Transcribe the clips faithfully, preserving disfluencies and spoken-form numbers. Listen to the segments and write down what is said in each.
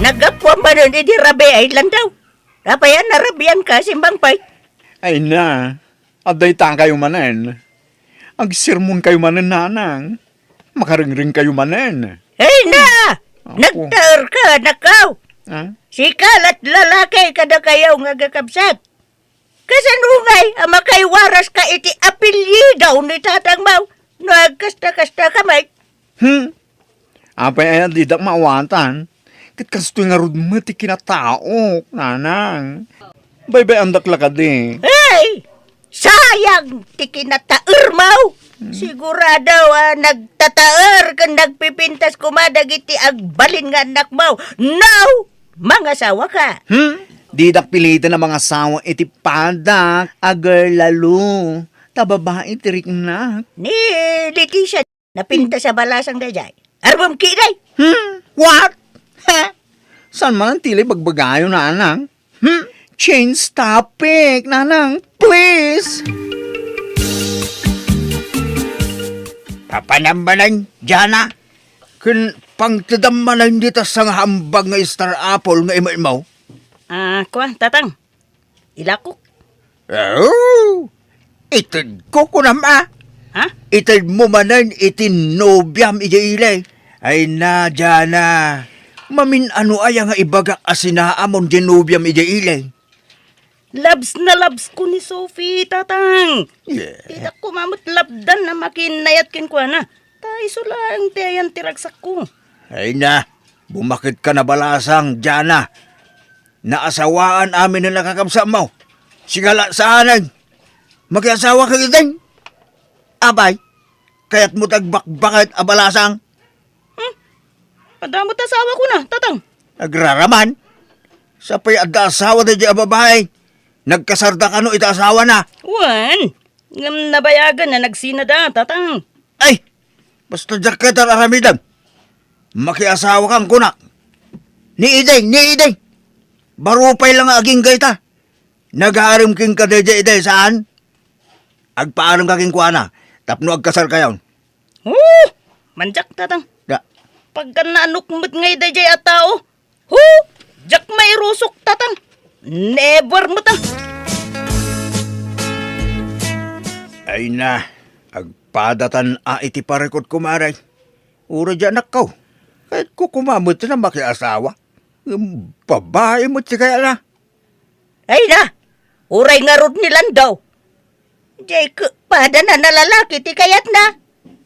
Naggapuam manen idi rabii, Landaw. Apay a narabianka, Simbang Pay? Ay na, adda itakayo manen. Agsermonkayo manen, nanang. Makaringringkayo manen. Ay na! Apo. Nagtaerka, nakaw! Ah? Sika lat lalaki kadakayo nga agkakabsat. Kasano ngay a makaiwaraska iti apelyido ni tatangmo no agkasta-kasta ka met? Hmm? Apay aya didak maawatan? Ket kastoy ngarud met ti kinataok, nanang. Baybay-andak la kadi. Hey! Sayang ti kinataermo! Hmm. Sigurado a nagtataer ken nagpipintas koma dagiti agbalin nga annakmo. No! Mangasawaka. Hmm? Didak piliten a mangasawa iti padak a girl lalo. Ta babai ti riknak. Ni Leticia, napintas a balasang daydiay. Armem ketdi? Hmm? What? Ha? Saan man ti ibagbagayo, nanang? Hmm? Change topic, nanang. Please. Papanam manen, Jana. Ken pangtedam manen dita sangahambag nga star apple nga imetmo? Ah, kua, tatang. Ilakok. Oh, itedko, kunam a. Ha? Itedmo manen iti nobiam idiay ili. Ay na, Jana. Mamin-ano aya nga ibagak a sinaamon diay nobiam idiay ili? Labs na labs ko ni Sophie, tatang. Yeah. Didak koma met lapdan a makiinnayat kenkuana. Ta isu laeng ti ayan ti ragsakko. Ay na, bumaketka a balasang, Jana. Naasawaan amin a nakakabsatmo. Sika la saanen. Makiasawaka ketdin. Abay, kayatmo ti agbakbaket a balasang? Hmm? Adda met asawakona, tatang. Agraraman. Sapay adda asawa daydiay a babai. Nagkasarda kano iti asawana? Wen, ngem nabayagen a nagsinada, tatang. Ay, basta diak ketdi aramidem. Makiasawakan kunak. Ni Ideng, ni Ideng. Baro pay la nga agingga ita. Nagarem kenka daydiay, Ideng, saan? Agpaaremka kenkuana tapno agkasarkayon. Oh! Mandiak, tatang. Da. Pagkannaanok met ngay daydiay a tao. Hu! Diak mairusok, tatang. Never met a. Ay na, agpadatan a iti parikut, kumare. Uray di anakko. Kayatko koma met a makiasawa. Ngem babai met ti kayatna. Ay na, uray ngarud ni Landaw. Diay keppadan a lalaki ti kayatna.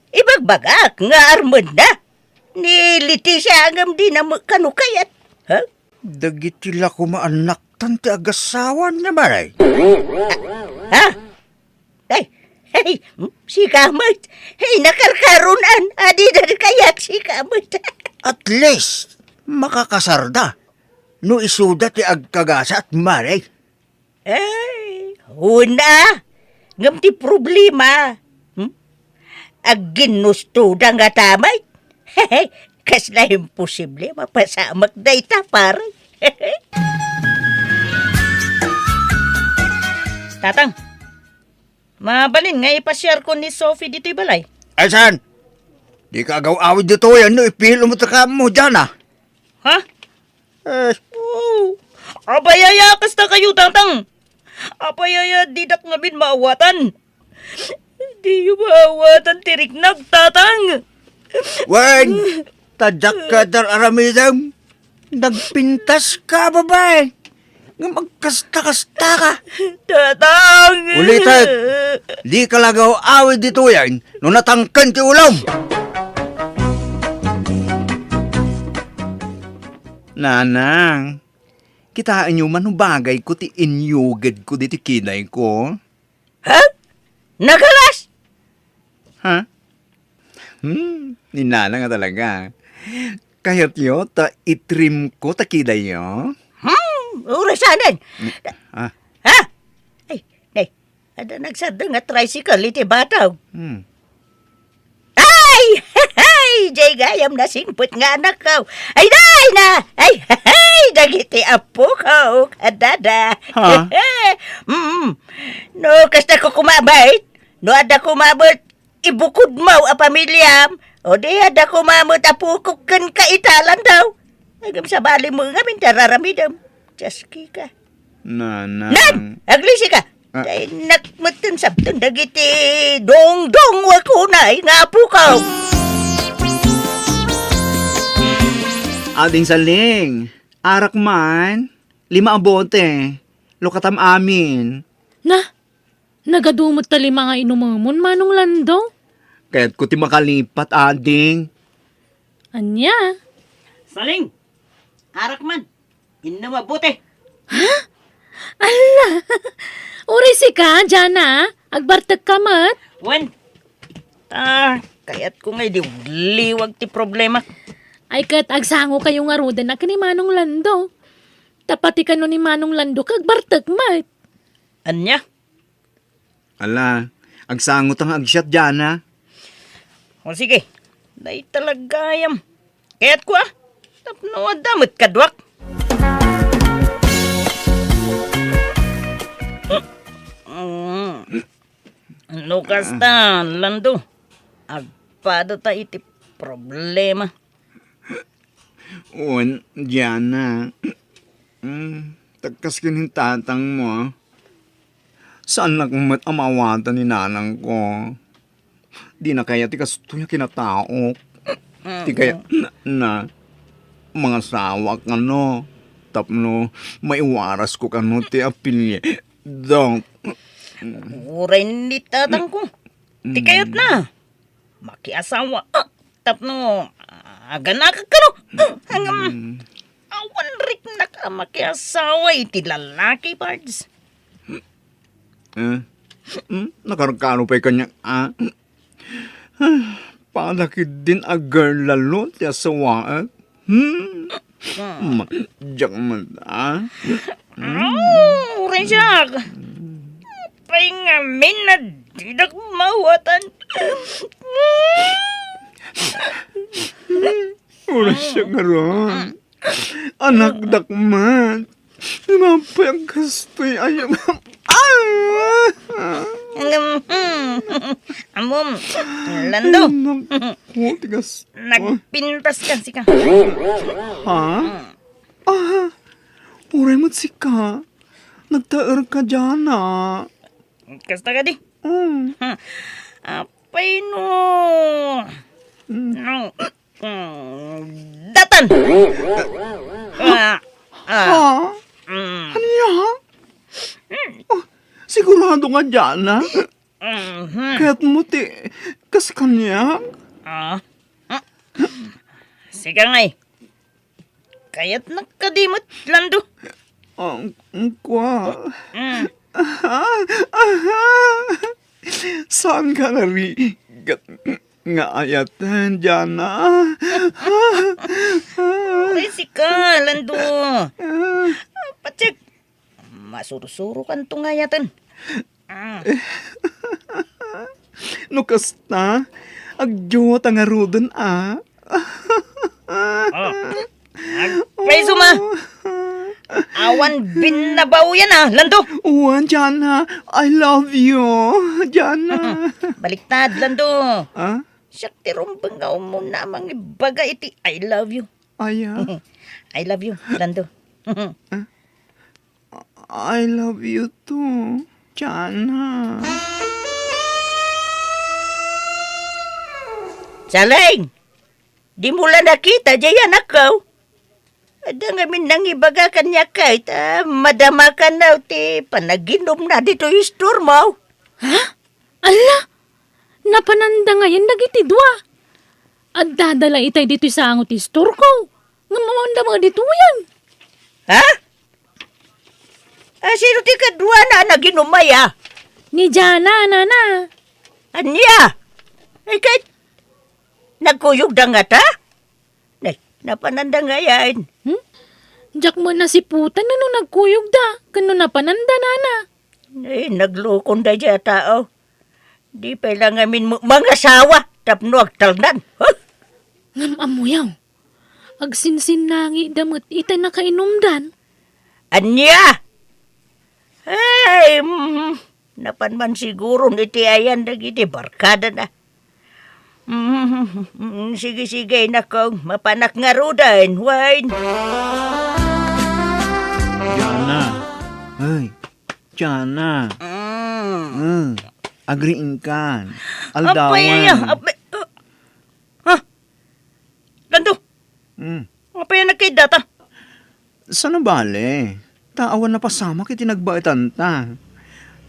Ibagbagak nga armenna. Ni Leticia ngem dina met kano kayat. Ha? Dagiti la koma annaktan ti agasawan, manay. Ha? Ay, ay, sika met. Ay, nakarkaronan. Adida kayat sika met. At least, makakasarda. No isuda ti agkagasat, manay. Ay, una. Ngem ti problema, hmm? Agginnustoda nga tamay. Kasla imposible mapasamak dayta, pare. Tatang, mabalin nga ipasiarko ni Sophie ditoy balay? Ay, saan? Dika agaw-awid ditoy, no ipilo mo ta kamo, Jana. Ha? Eh. Oh, apay aya kasta kayo, tatang? Apay aya didak ngamin maawatan? Diyo maawatan ti riknak, tatang. Wen, ta diak ketdi aramidem. Nagpintaska, babai. Ngem agkasta-kastaka. Tatang! Ulitek, dika la agaw-awid ditoyen no natangken ti ulom. Nanang, kitaenyo man no bagayko ti inyugedko ditoy kidayko? Ha? Nagalas? Ha? Hmm, ni Nanang a talaga. Kayatyo ta itrimko ta kidayyo? Hmm, uray saanen. Ah. Ha? Ay, nay, adda nagsardeng nga tricycle iti batog. Hmm. Ay! Hay! Jay gayam nasingpet nga anakko. Ay, day na! Ay, hay! Dagiti apoko, kadada. Ha? Mm. No, kasta ko kumabait. No, adda kumabait, ibukod mo a pamiliam. O di, adda kumabait, apoko, ken kaitalan daw. Ngem sabali mo ngamin ti araramidem. Dios, kika. Nanang. Nan! Aglisi ka! Ah. Tay nakmetten sabten dagiti dongdong wakunay nga apo ko. Ading Saling, arak man, lima a bote, lukatam amin. Na, nagadu met ta lima nga inumemon, Manong Lando? Kayatko ti makalipat, ading. Ania? Saling, arak man. Innem a bote. Ha? Ala! Uray sika, Jana, agbartek ka met? Wen. Ah, kayatko nga idiwliwag ti problema. Ay, ket agsango kayo ngaruden a ken ni Manong Lando. Ta pati kano ni Manong Lando, agbartek met. Ania? Ala, agsango ta nga agsiat, Jana. O sige, dayta la gayam. Kayatko, a. Tapno adda met kaduak. Mm. No kasta, Lando, agpada ta iti problema. Wen, Jana. Mm, ta kas ken ni tatangmo, a. Saannak met a maawatan ni nanangko. Dina kayat ti kastoy a kinataok. Ti kayatna, mangasawa kano. Tapno maiwarasko kano ti apelyido. Uray ni tatangko. Ti kayatna. Makiasawa, a, tapno, a, aganakak kano. A, ngem, awan riknak a makiasawa iti lalaki, Pards. Eh? Hmm? Nakarkaro pay kaniak, a? Pada ketdin a girl lalo ti asawaek. Hmm? Ma-, diak man, a? Aw, uray siak. Pay ngamin a didak maawatan. Uray siak ngarud. Anakdak met. Napay a kastoy a yam-, ah! Ammom, Lando. Ay, naku, tigas. Nagpintas ka, sika. Ha? Ah, uray met sika. Nagtaer ka diana. Kasta kadi? Mm. Apay no. Mm. No. Mm, datan! Ah, ah. Ha? Mm. Ania? Mm. Oh, sigurado nga diana? Mhm. Kayatmo ti kas kaniak? Ah. Sika ngay. Kayatnak kadi met, Lando? Ang, ang kwa. Mm. Aha, aha. Saan ka narigat nga ayaten, Diana? Uray sika, Lando. Patiek, masursurokan to nga ayaten. Ah. No kasta, agdiwata ngaruden, a. Oh. Agpayso ma. Awan binnabaw yan, a, Lando. Wen, Jana. I love you, Jana. Baliktad, Lando. Ah? Siak ti rumbeng nga umuna a mangibaga iti I love you. Aya? I love you, Lando. Ah? I love you too, Jana. Saling! Dimo la nakita, jay anakko? Adda ngamin nangibaga kaniak, kayat, a, madamakan na ti panaginumna ditoy istormo. Ha? Ala! Napananda ngayen dagiti dua. Addada la itay ditoy sango ti istorko. Ngem awanda met ditoyen. Ha? A, sino ti kaduana a naginum aya? Ni Jana, nana. Ania? Ay, ket nagkuyogda ngata? Nay, napananda ngayen. Hmm? Diak met nasiputan no nagkuyogda, ken no napananda, nana. Ay, naglukon daydiay a tao. Di pay la ngamin mo-, mangasawa tapno agtalnan. Huh? Ngem ammoyo, agsinsinnangida met iti nakainumdan. Ania? Ay, mm, napan man siguron iti ayan dagiti barkadana. Mm, sige, sige, nako, mapanak ngaruden, wen. Jana. Ay, Jana. Mm. Mm. Agriingkan. Apay, aldawan. Apay, uh, ha? Lando? Mm. Apay, nagkaidata? Saan a bale? Ta awan napasamak iti nagbaetanta.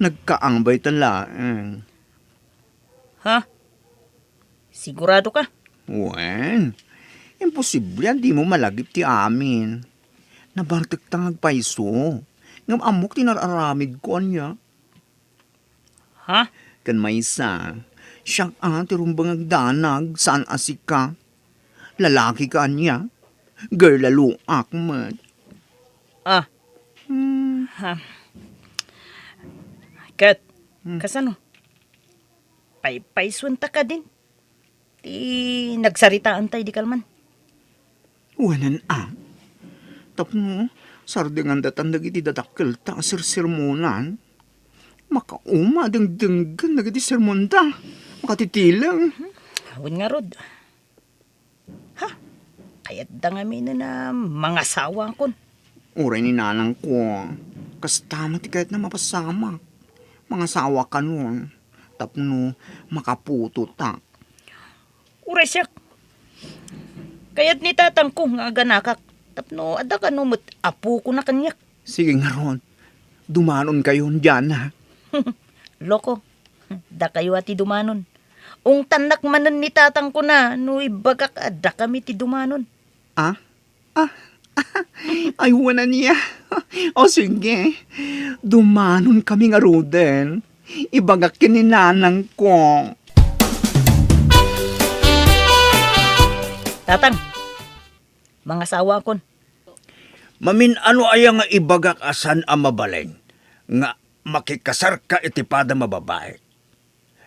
Nagkaambayta laeng. Ha? Sigurado ka? Wen, imposible a dimo malagip ti amin. Nabartekta nga agpayso. Ngem ammok ti nar-aramidko, ania? Ha? Ken maysa, siak a ti rumbeng agdanag, saan a sika. Lalaki ka ania? Girl a luak met. Ah. Hmm. Ha. Ket, hmm, kasano? Paypaysuenta kadin? Ti nagsaritaanta idi kalman. Wen a. Tapno sardengandatan dagiti dadakkelta a sersermonan. Makauma a dengdenggen dagiti sermonda. Makatitileng. Wen ngarud. Ha? Kayatda ngamin a mangasawakon. Uray ni nanangko, kasta met ti kayatna mapasamak. Mangasawakanon. Tapno makaputotak. Uray siak. Kayat ni tatangko nga aganakak. Tapno adda kano met apokon a kaniak. Sige ngarud, dumanonkayon, Jana. Loko, dakayo a ti dumanon. Ungtannak manen ni tatangko na no ibagak a dakami ti dumanon. Ah? Ah? Ay, wen a niya. O sige, dumanonkami ngaruden. Ibagak ken ni nanangko. Tatang, mangasawakon. Mamin-ano aya nga ibagak a saan a mabalin nga makikasarka iti padam a babai?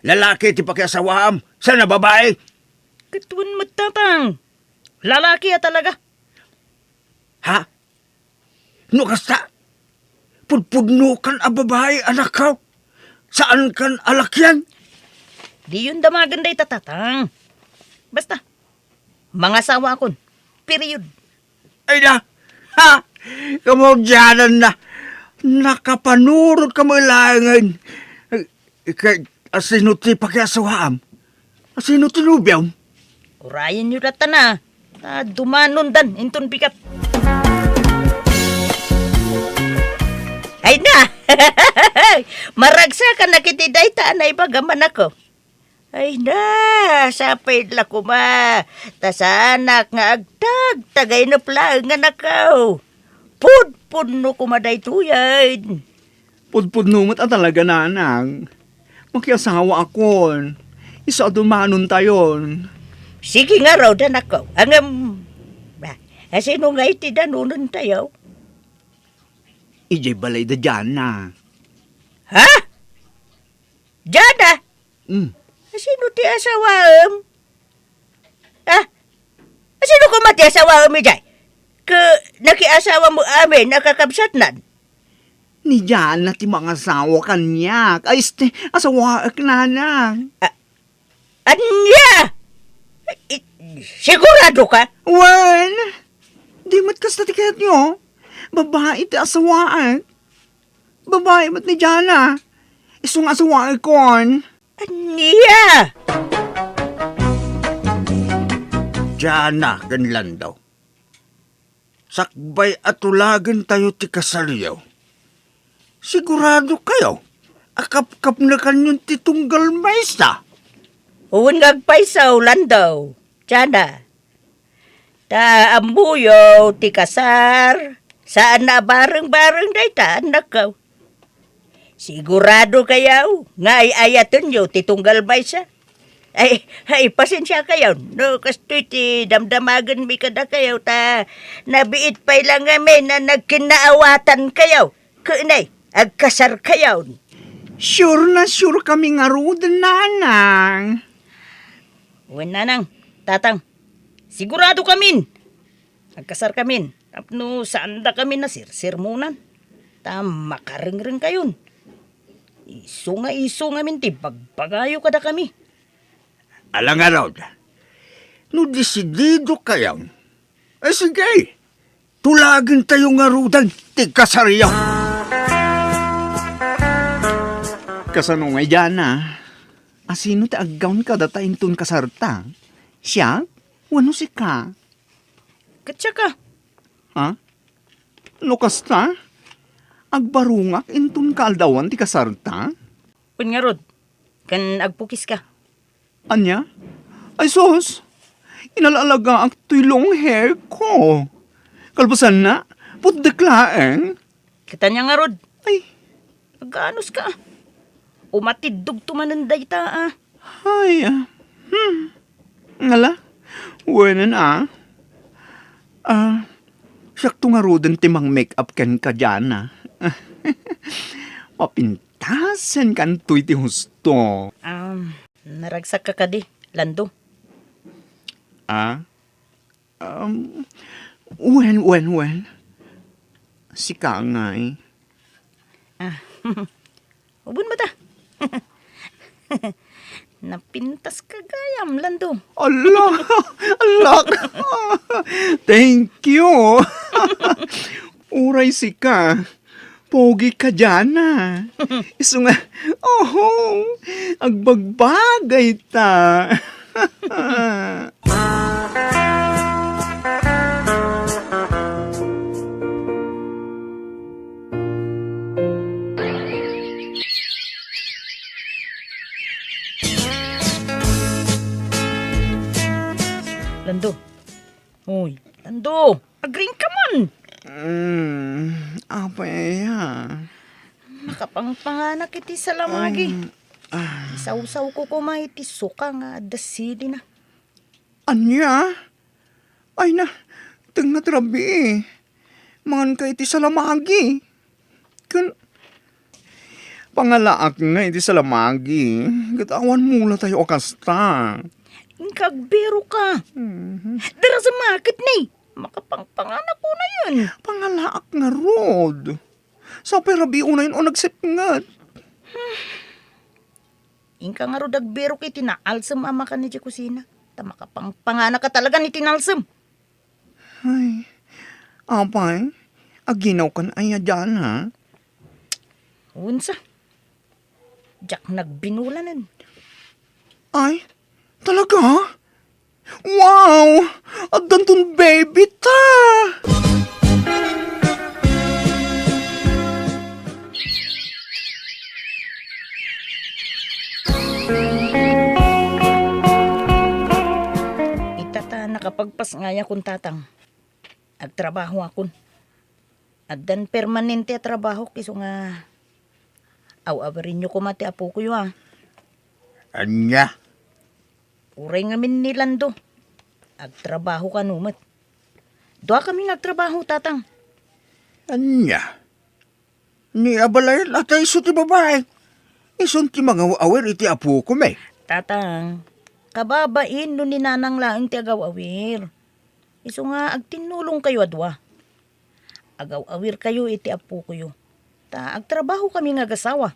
Lalaki ti pakiasawaam, saan a babai? Ket wen met, Tatang. Lalaki a talaga. Ha? No kasta, pudpudnokan a babai, anakko. Saankan a lakian. Diyon damagen dayta, Tatang. Basta, mangasawakon. Period. Ay na! Ha! Kamaudianan na! Nakapanurot ka met laengen. Ika, asino ti pakiasawaam? Asino ti nobiom? Urayenyo latta na. Ta dumanondan inton bigat. Ay na! Maragsakan na kiti dayta a naibagam, anakko. Ay na, sapay la koma. Ta saanak nga agtagtagainep laeng, anakko. Pudpudno koma daytoyen. Pudpudno met a talaga, nanang. Makiasawaakon. Isu a dumanontayon. Sige ngarud, anakko. Ngem, ah, asino ngay ti danonentayo? Idiay balay da Jana. Ha? Jana? Hmm. Asino ti asawaem? Ah? Asino koma ti asawaem idiay? Ket nakiasawa met amin a kakabsatnan? Ni Jana ti mangasawa kaniak. Ay, este, asawaek, nanang. Ah, ania? I-, sigurado ka? Wen, di met kasta ti kayatyo. Babai ti asawaek. Babai met ni Jana. Isu nga asawaekon. Ania? Jana ken Lando. Sakbay a tulagentayo ti kasaryo. Sigurado kayo a kapkapnekanyon ti tunggal maysa? Wen nga agpayso, Lando. Jana. Ta ammoyo ti kasar, saan a bareng-bareng dayta, annakko. Sigurado kayo nga ay-ayatenyo ti tunggal maysa? Ay, ay, pasensia kayo, no kastoy ti damdamagenmi kadakayo, ta nabiit pay la ngamin a nagkinnaawatan kayo, ken ay, agkasar kayo. Sure na sure kami ngaruden, nanang. Wen, nanang, tatang, sigurado kamin. Agkasar kamin, tapno saanda kami a sersermonan. Ta makarengreng kayon. Isu nga isu ngamin ti bagbagayo kadakami. Ala ngarud, no desidido kayo, eh, sige, tulagentayo ngaruden ti kasaryo. Kasano ngay, Jana? Asino ti aggawn kadata inton kasarta? Siak? Wenno sika? Ket siaka. Ha? No kasta, agbarungak inton kaaldawan ti kasarta? Wen ngarud, ken agpukiska. Ania? Ay sus! Inala-alagaak toy long hair ko. Kalpasanna, putdek laeng. Ket ania ngarud? Ay. Agkaanuska? Umatiddogto manen dayta, a. Ay, ah. Hmm. Ngala? Wenen, a. Ah, siakto ngaruden ti mang-make-up kenka, Jana. Mapintasenkan toy ti husto. Um, naragsakka kadi, Lando? Ah? Um, wen, wen, wen. Sika ngay. Ah, ubon mata. Napintaska gayam, Lando. Ala! Ala! Thank you! Uray sika. Pogi ka, Jana. Isu nga, oho, agbagbagay ta. Lando. Uy, Lando! Agriing ka man! Mm, apay aya? Makapangpanganak iti salamagi. Um, ah. Isawsawko koma iti suka nga adda silina. Ania? Ay na, tengnga ti rabii. Manganka iti salamagi. Ken, pangalaak nga iti salamagi, ket awan mulatayo a kasta. Inka agbiroka. Mhm. Dara sa market ni. Makapangpanganak unayen. Pangalaak ngarud. Sapay rabii unayen o nagsipnget. Inka ngarud agbirok iti naalsem a makan idiay kusina. Ta makapangpanganaka talaga iti naalsem. Ay, apay, aginawkan aya diay, ha? Unsa? Diak nagbinulanen. Ay, talaga? Wow! Addanton baby ta! Ita ta nakapagpasngayakon, Tatang. Agtrabahoakon. Addan permanente a trabahok, isu nga aw-awirenyo koma ti apokoyo, a. Ania? Uray ngamin ni Lando, agtrabaho kano met. Duakami nga agtrabaho, Tatang. Ania? Ni abalayan a ta isu ti babai. Isun ti mangaw-awir iti apokon, e. Tatang, kababain no ni Nanang laeng ti agaw-awir. Isu nga agtinnulongkayo a dua. Agaw-awirkayo iti apokoyo. Ta agtrabahokami nga agasawa.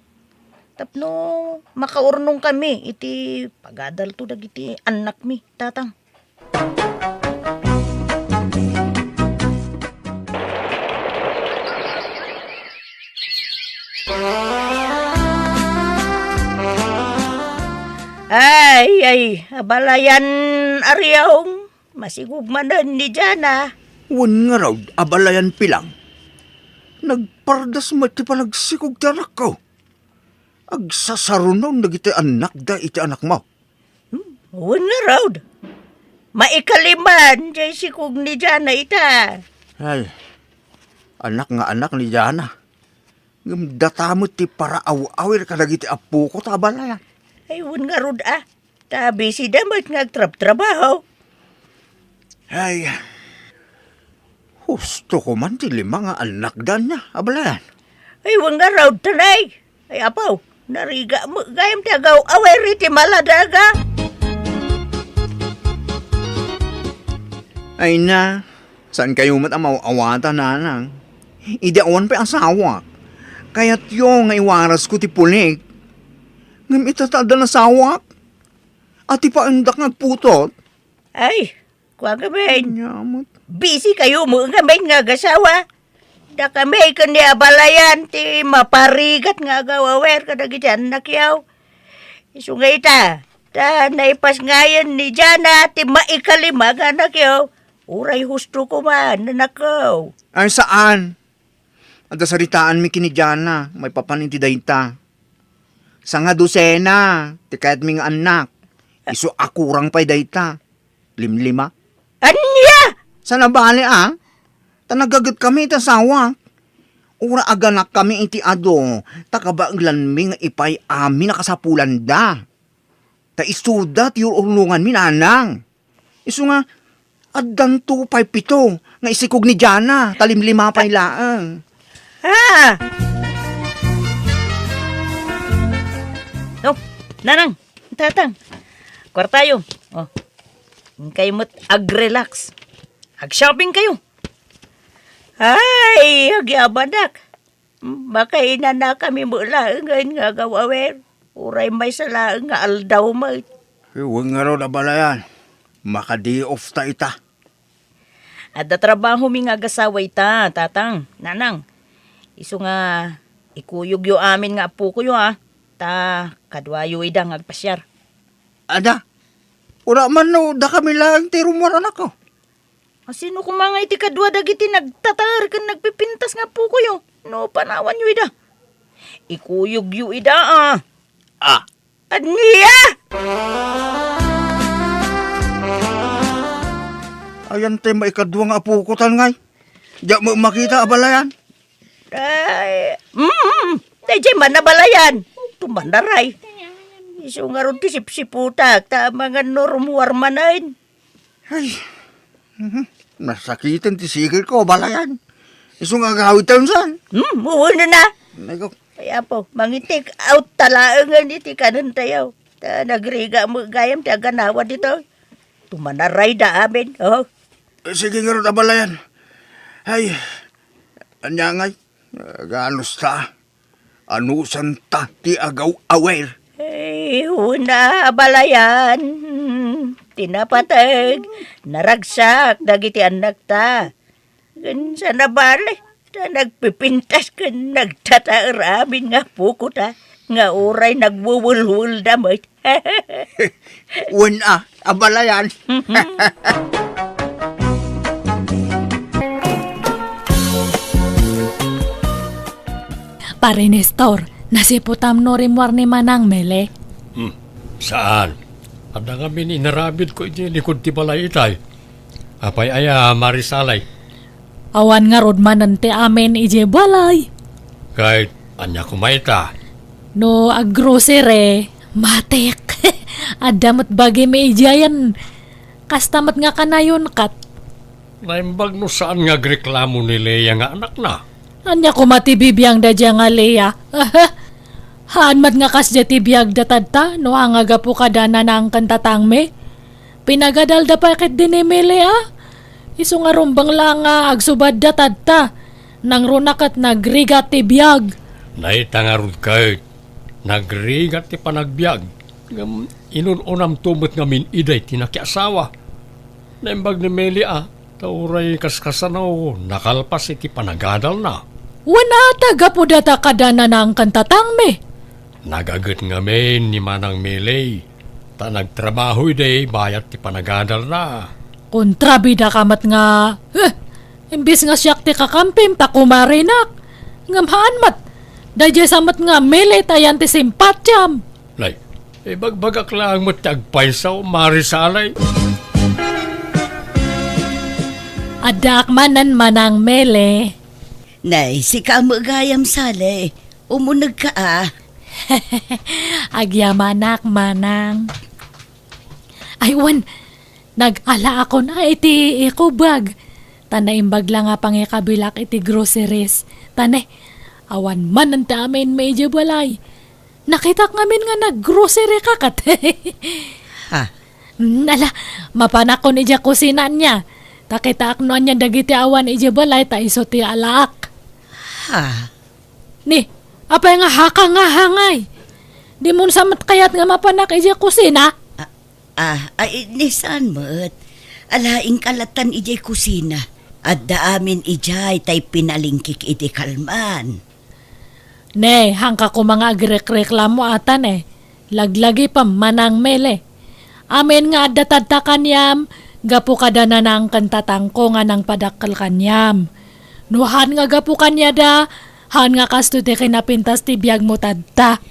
Tapno makaurnongkami iti pagadalto dagiti annakmi, Tatang. Ay, ay, abalayan, Ariong. Masikog manen ni Jana. Wen ngarud, abalayan Pilang. Nagpardas met ti panagsikog ti anakko. Agsasarunon dagiti annakda iti anakmo. Hmm, wen ngarud. Maikaliman jay sikog ni Jana ita. Ay, anak nga anak ni Jana. Ngem data met ti paraaw-awir kadagiti apoko ta abalayan. Ay, wen ngarud a. Ta bisida met nga agtrabtrabaho. Ay, husto ko man ti lima nga annakda nia, abalayan. Ay, wen ngarud, tanay. Ay, apo, narigat met gayam ti agaw-awir iti maladaga. Ay na, saankayo met a maaw-awatan, nanang. Idi awan pay asawak, kayatyo nga iwarasko ti pulik. Ngem ita ta addan asawak, Ati paendak nga agputot? Ay, kua ngamin. Ania met? Busy kayo mo ngamin nga agasawa. Dakami ken ni abalayan ti maparigat nga agaw-awer kadagiti annakyo. Isu nga ita, ta naipasngayen ni Jana ti maikalima nga annakyo. Uray husto koma, nanakko. Ay, saan? Adda saritaanmi ken ni Jana, maipapan iti dayta. Sanga dosena ti kayatmi nga annak. Isu a kurang pay dayta. Limlima. Ania? Saan a bale, a? Ta nagagetkami iti asawak. Uray aganakkami iti adu, ta kabaelanmi nga ipay amin a kasapulanda. Ta isuda ti ur-urnonganmi, nanang. Isu nga, addanto pay pito nga isikog ni Jana, ta limlima pay laeng. Ah! Oh, nanang, tatang, kuartayo. Oh, kayo met ag-relax. Ag-shopping kayo. Ay, agyamanak. Makainanakami met laengen nga agaw-awer. Uray maysa laeng nga aldaw met. Wen ngarud, abalayan. Makadi-off ta ita. Adda trabahomi nga agasawa ita, tatang, nanang. Isu nga, ikuyogyo amin nga apukoyo, a. Ta, kaduayo ida nga agpasiar. Ada, kuna man no dakami laeng ti rummuar, anakko. A, sino koma nga iti kadua dagiti nagtataer ken nagpipintas nga apukoyo no panawanyo ida? Ikuyogyo ida, a. Ah. Ania? Ayan ti maikadua nga apuko, tatang, ngay. Diak met makita, abalayan. Ay, mm, daydiay man, abalayan. Tumanaray. Isu ngarud ti sipsiputak, ta amangan no rummuar manen. Ay, mhm. Nasakiten ti sikirko, abalayan. Isu nga agawidtayon, saan? Hmm, wen na. Ay, ko. Ay, apo, mangi-take out ta laengen iti kanentayo. Ta nagrigat met gayam ti aganawa ditoy. Tumanarayda amin, oh. Eh, sige ngarud, abalayan. Ay, ania ngay? Aganusta? Anusanta ti agaw-awer? Ay, wen a, abalayan. Hmm, ti napateg, naragsak dagiti annakta. Ken saan a bale, ta nagpipintas ken nagtataer amin nga apukota, nga uray nagwewelwelda met. Wen a, abalayan. Pare Nestor, nasiputam no rimmuar ni Manang Mele? Hmm, saan? Adda ngamin inaramidko iti likud ti balay itay. Apay aya, Marisalay? Awan ngarud manen ti amin idiay balay. Ket ania koma ita? No aggrocery, matik. Adda met bagim idiayen. Kasta met nga kanayon ket. Naimbag no saan nga agreklamo ni Lea nga anakna? Ania koma ti bibiangda dia nga Lea? Haan met nga kasdia ti biagda tatta no angagapu kada nanang ken tatangmi. Pinagadalda pay ketdi ni Mele, a? Isu nga rumbeng la nga agsubadda tatta. Nangruna ket nagrigat ti biag. Dayta ngarud ket nagrigat ti panagbiag. Ngem inun-unamto met ngamin idiay ti nakiasawa. Naimbag ni Mele, a, ta uray kaskasano, nakalpas iti panagadalna. Wen a, ta gapu data kada nanang ken tatangmi. Nagaget ngamin ni Manang Mele, ta nagtrabaho idi bayat ti panagadalna. Kontrabida ka met nga, eh, imbes nga siak ti kakampim ta kumarinak. Ngem haan met, daydiay sa met nga Mele ta yan ti simpatiam. Nay, ibagbagak laeng met ti agpayso, Marisalay. Addaak manen, Manang Mele. Nay, sika met gayam, Sale. Umunegka, a. Agyamanak, Manang. Ay, wen, nag-alaakon a iti eco bag. Ta naimbag la nga pangikabilak iti groceries. Ta ne, awan manen ti amin idiay balay. Nakitak ngamin nga naggrocery ka ket. Ha? Mm, ala, mapanakon idiay kusina ania. Ta kitaak no ania dagiti awan idiay balay ta isu ti alaak. Ha? Ni, apay nga haka nga hangay? Dimon sa met kayat nga mapanak idiay kusina? Ah, Ah, ay, ni saan met? Ala, inka lattan idiay kusina. Adda amin idiay tay pinalingkik iti kalman. Ne, haanka koma nga agrekreklamo ata ne. Laglagipem, Manang Mele. Amin nga adda tadta kaniam, gapu kada Nanang ken tatangko nga nangpadakkel kaniam. No haan nga gapu kaniada, haan nga kastoy ti kinapintas ti biagmo tadta.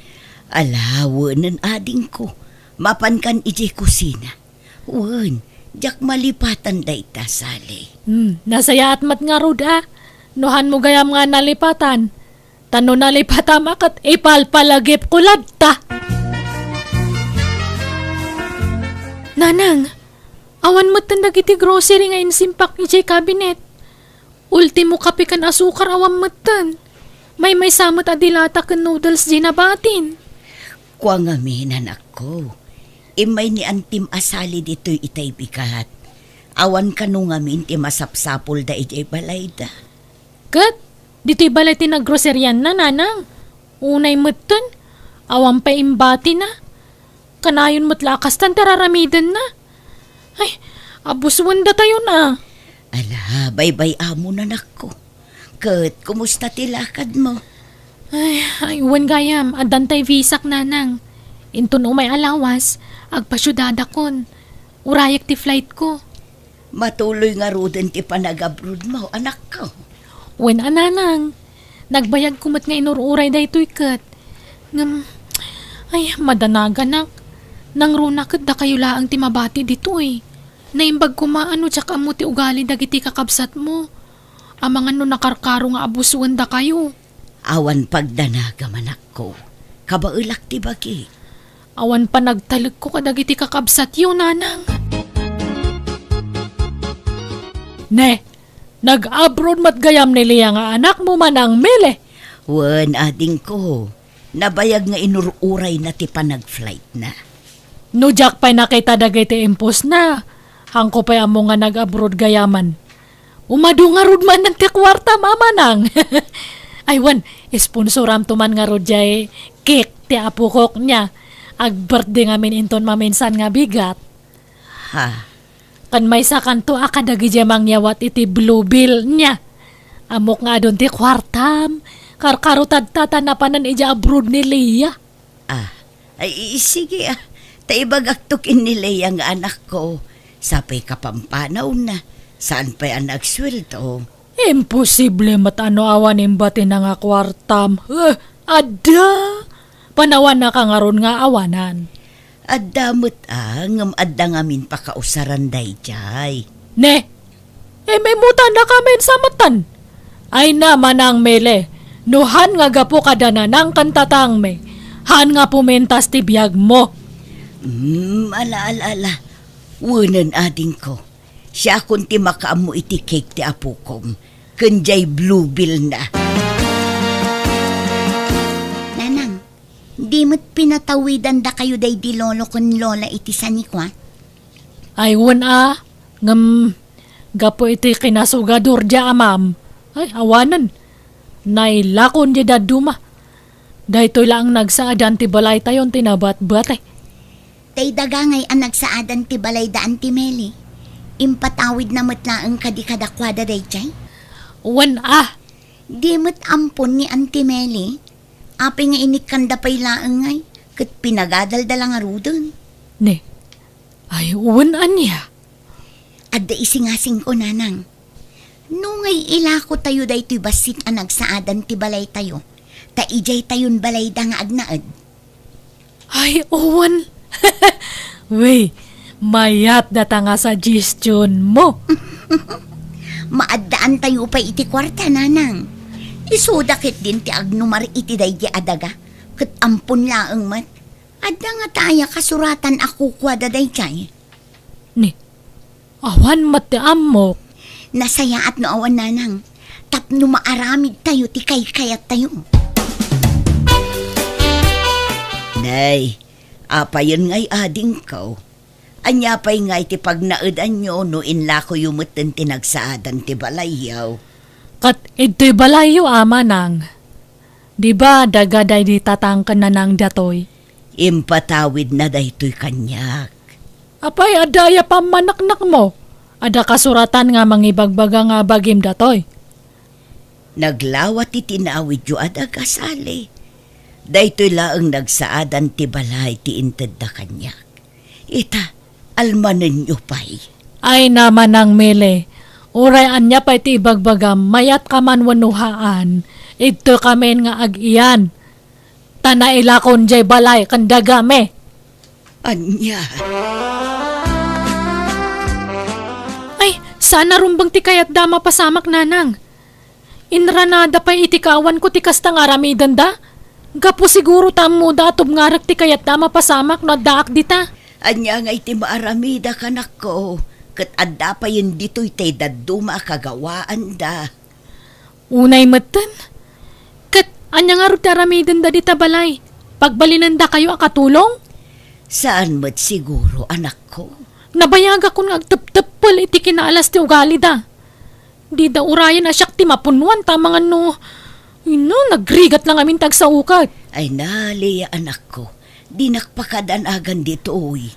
Ala, wenen adingko. Mapankan idiay kusina. Wen, diak malipatan dayta, Sally. Hmm, nasayaat met ngarud a. No haanmo gayam nga nalipatan. Ta no nalipatam a ket ipalpalagipko latta. Nanang, awan metten dagiti grocery nga insimpak idiay cabinet. Ultimo kape ken asukar awan metten. Maymaysa met a dilata ken noodles diay nabatin. Kua ngamin, anakko. Immay ni antim a Sally ditoy itay bigat. Awan kano ngamin ti masapsapulda idiay balayda. Ket, ditoy balay ti nagroserianna, nanang. Unay metten, awan pay imbatina. Kanayon met la a kastan ti ar-aramidenna. Ay, abusuen datayon a. Ala, baybay-amon, anakko. Ket, kumusta ti lakadmo? Ay, ay, wen gayam, addan tay visak, nanang. Inton umay a lawas, agpasiudadakon. Urayek ti flightko. Matuloy ngaruden ti panagabrodmo, anakko. Wen a, nanang. Nagbayagko met nga inur-uray daytoy ket. Ngem, ay, madanaganak. Nangruna ket dakayo laeng ti mabati ditoy. Naimbag koma a no diak ammo ti ugali dagiti kakabsatmo. Amangan no nakarkaro nga abusuen dakayo. Awan pagdanagam, anakko. Kabaelak ti bagi. Awan panagtalekko kadagiti kakabsatyo, nanang. Ne, nag-abroad met gayam ni Lea nga anakmo, Manang Mele? Wen, adingko. Nabayag nga inur-urayna ti panag-flightna. No diak pay nakita dagiti impostna, haanko pay ammo nga nag-abroad gayaman. Umadu ngarud manen ti kuartam, manang. Ay wen, sponsoramto man ngarud diay cake ti apokok nia. Ag-birthday ngamin inton maminsan nga bigat. Ha? Ken maysakanto a kadagiti mangyawat iti Blue Bill nia. Ammok nga adun ti kuartam. Karkaro tadta ta napanen idiay abroad ni Lea. Ah, ay, i-, sige, ah. Ta ibagakto ken ni Lea nga anakko. Sa pay kapampanawna, saan pay a nagsueldo. Imposible met a no awan imbatina nga kuartam. Eh, adda! Panawannaka ngarud nga awanan. Adda met a, ngem adda ngamin pakausaran daydiay. Ne? Im-immutannakamin sa metten. Ay na, Manang Mele, no han nga gapu kada nanang ken tatangmi, han nga pumintas ti biagmo. Hmm, ala, ala, ala. Wenen adingko. Siakon ti makaammo iti cake ti apokom, ken diay Blue Bill na. Nanang, di met pinatawidan dakayo daydi lolo ken lola iti sanikua? Ay, wen a, ngem gapu iti kinasugadur diay amam, ay, awanen. Nailakon diay dadduma. Daytoy laeng nagsaadan ti balaytayon ti nabatbati. Tay daga ngay a nagsaadan ti balayda Auntie Meli, impatawidna met laeng kadi kadakuada daydiay? Wen a. Di met ampon ni Auntie Meli, apay nga inikkanda pay laeng ngay, ket pinagadalda la ngaruden. Ne, ay wen ania? Adda isingasingko, Nanang. No ngay ilakotayo daytoy bassit a nagsaadan ti balaytayo, ta idiaytayon balayda nga agnaed. Ay, wen. Wey, mayat data nga suggestion mo. Maaddaantayo pay iti kuarta, Nanang. Isuda ketdin ti agnumar iti daydi a daga, ket ampon laeng met. Adda ngata aya kasuratan a kukuada daydiay? Ni, awan met ti ammok. Nasayaat no awan, Nanang, tapno maaramidtayo ti kaykayattayo. Nay, apayen ngay adingko? Ania pay ngay ti pagnaedanyo no inlakoyo metten ti nagsaadan ti balayyo? Ket idtoy balayyo, Ama, nang. Di ba, daga daydi tatang ken nanang datoy? Impatawidna daytoy kaniak. Apay, adda aya pammaneknekmo? Adda kasuratan nga mangibagbaga nga bagim datoy? Naglawa ti tinawidyo a daga, Sally. Daytoy laeng nagsaadan ti balay ti intedda kaniak. Ita, almanenyo pay. Ay na, Manang Mele, uray ania pay ti ibagbagam, mayat ka man wenno haan, idtoy kamin nga ag-iyan. Ta nailakon jay balay ken dagami. Ania? Ay, saan a rumbeng ti kayatda a mapasamak, nanang. Inranada pay iti kaawanko ti kasta nga aramidenda. Gapu siguro ta ammoda a tubngarek ti kayatda a mapasamak no addaak dita. Ania ngay ti maaramida, anakko? Ket adda payen ditoy tay dadduma a kagawaanda. Unay metten. Ket ania ngarud ti aramidenda dita balay? Pagbalinendakayo a katulong? Saan met siguro, anakko. Nabayagakon nga agtepteppel iti kinaalas ti ugalida. Dida urayen a siak ti mapunnoan ta amangan no, ino, nagrigat la ngamin ti agsaukat. Ay na, Lea, anakko, dinak pakadanagan ditoy.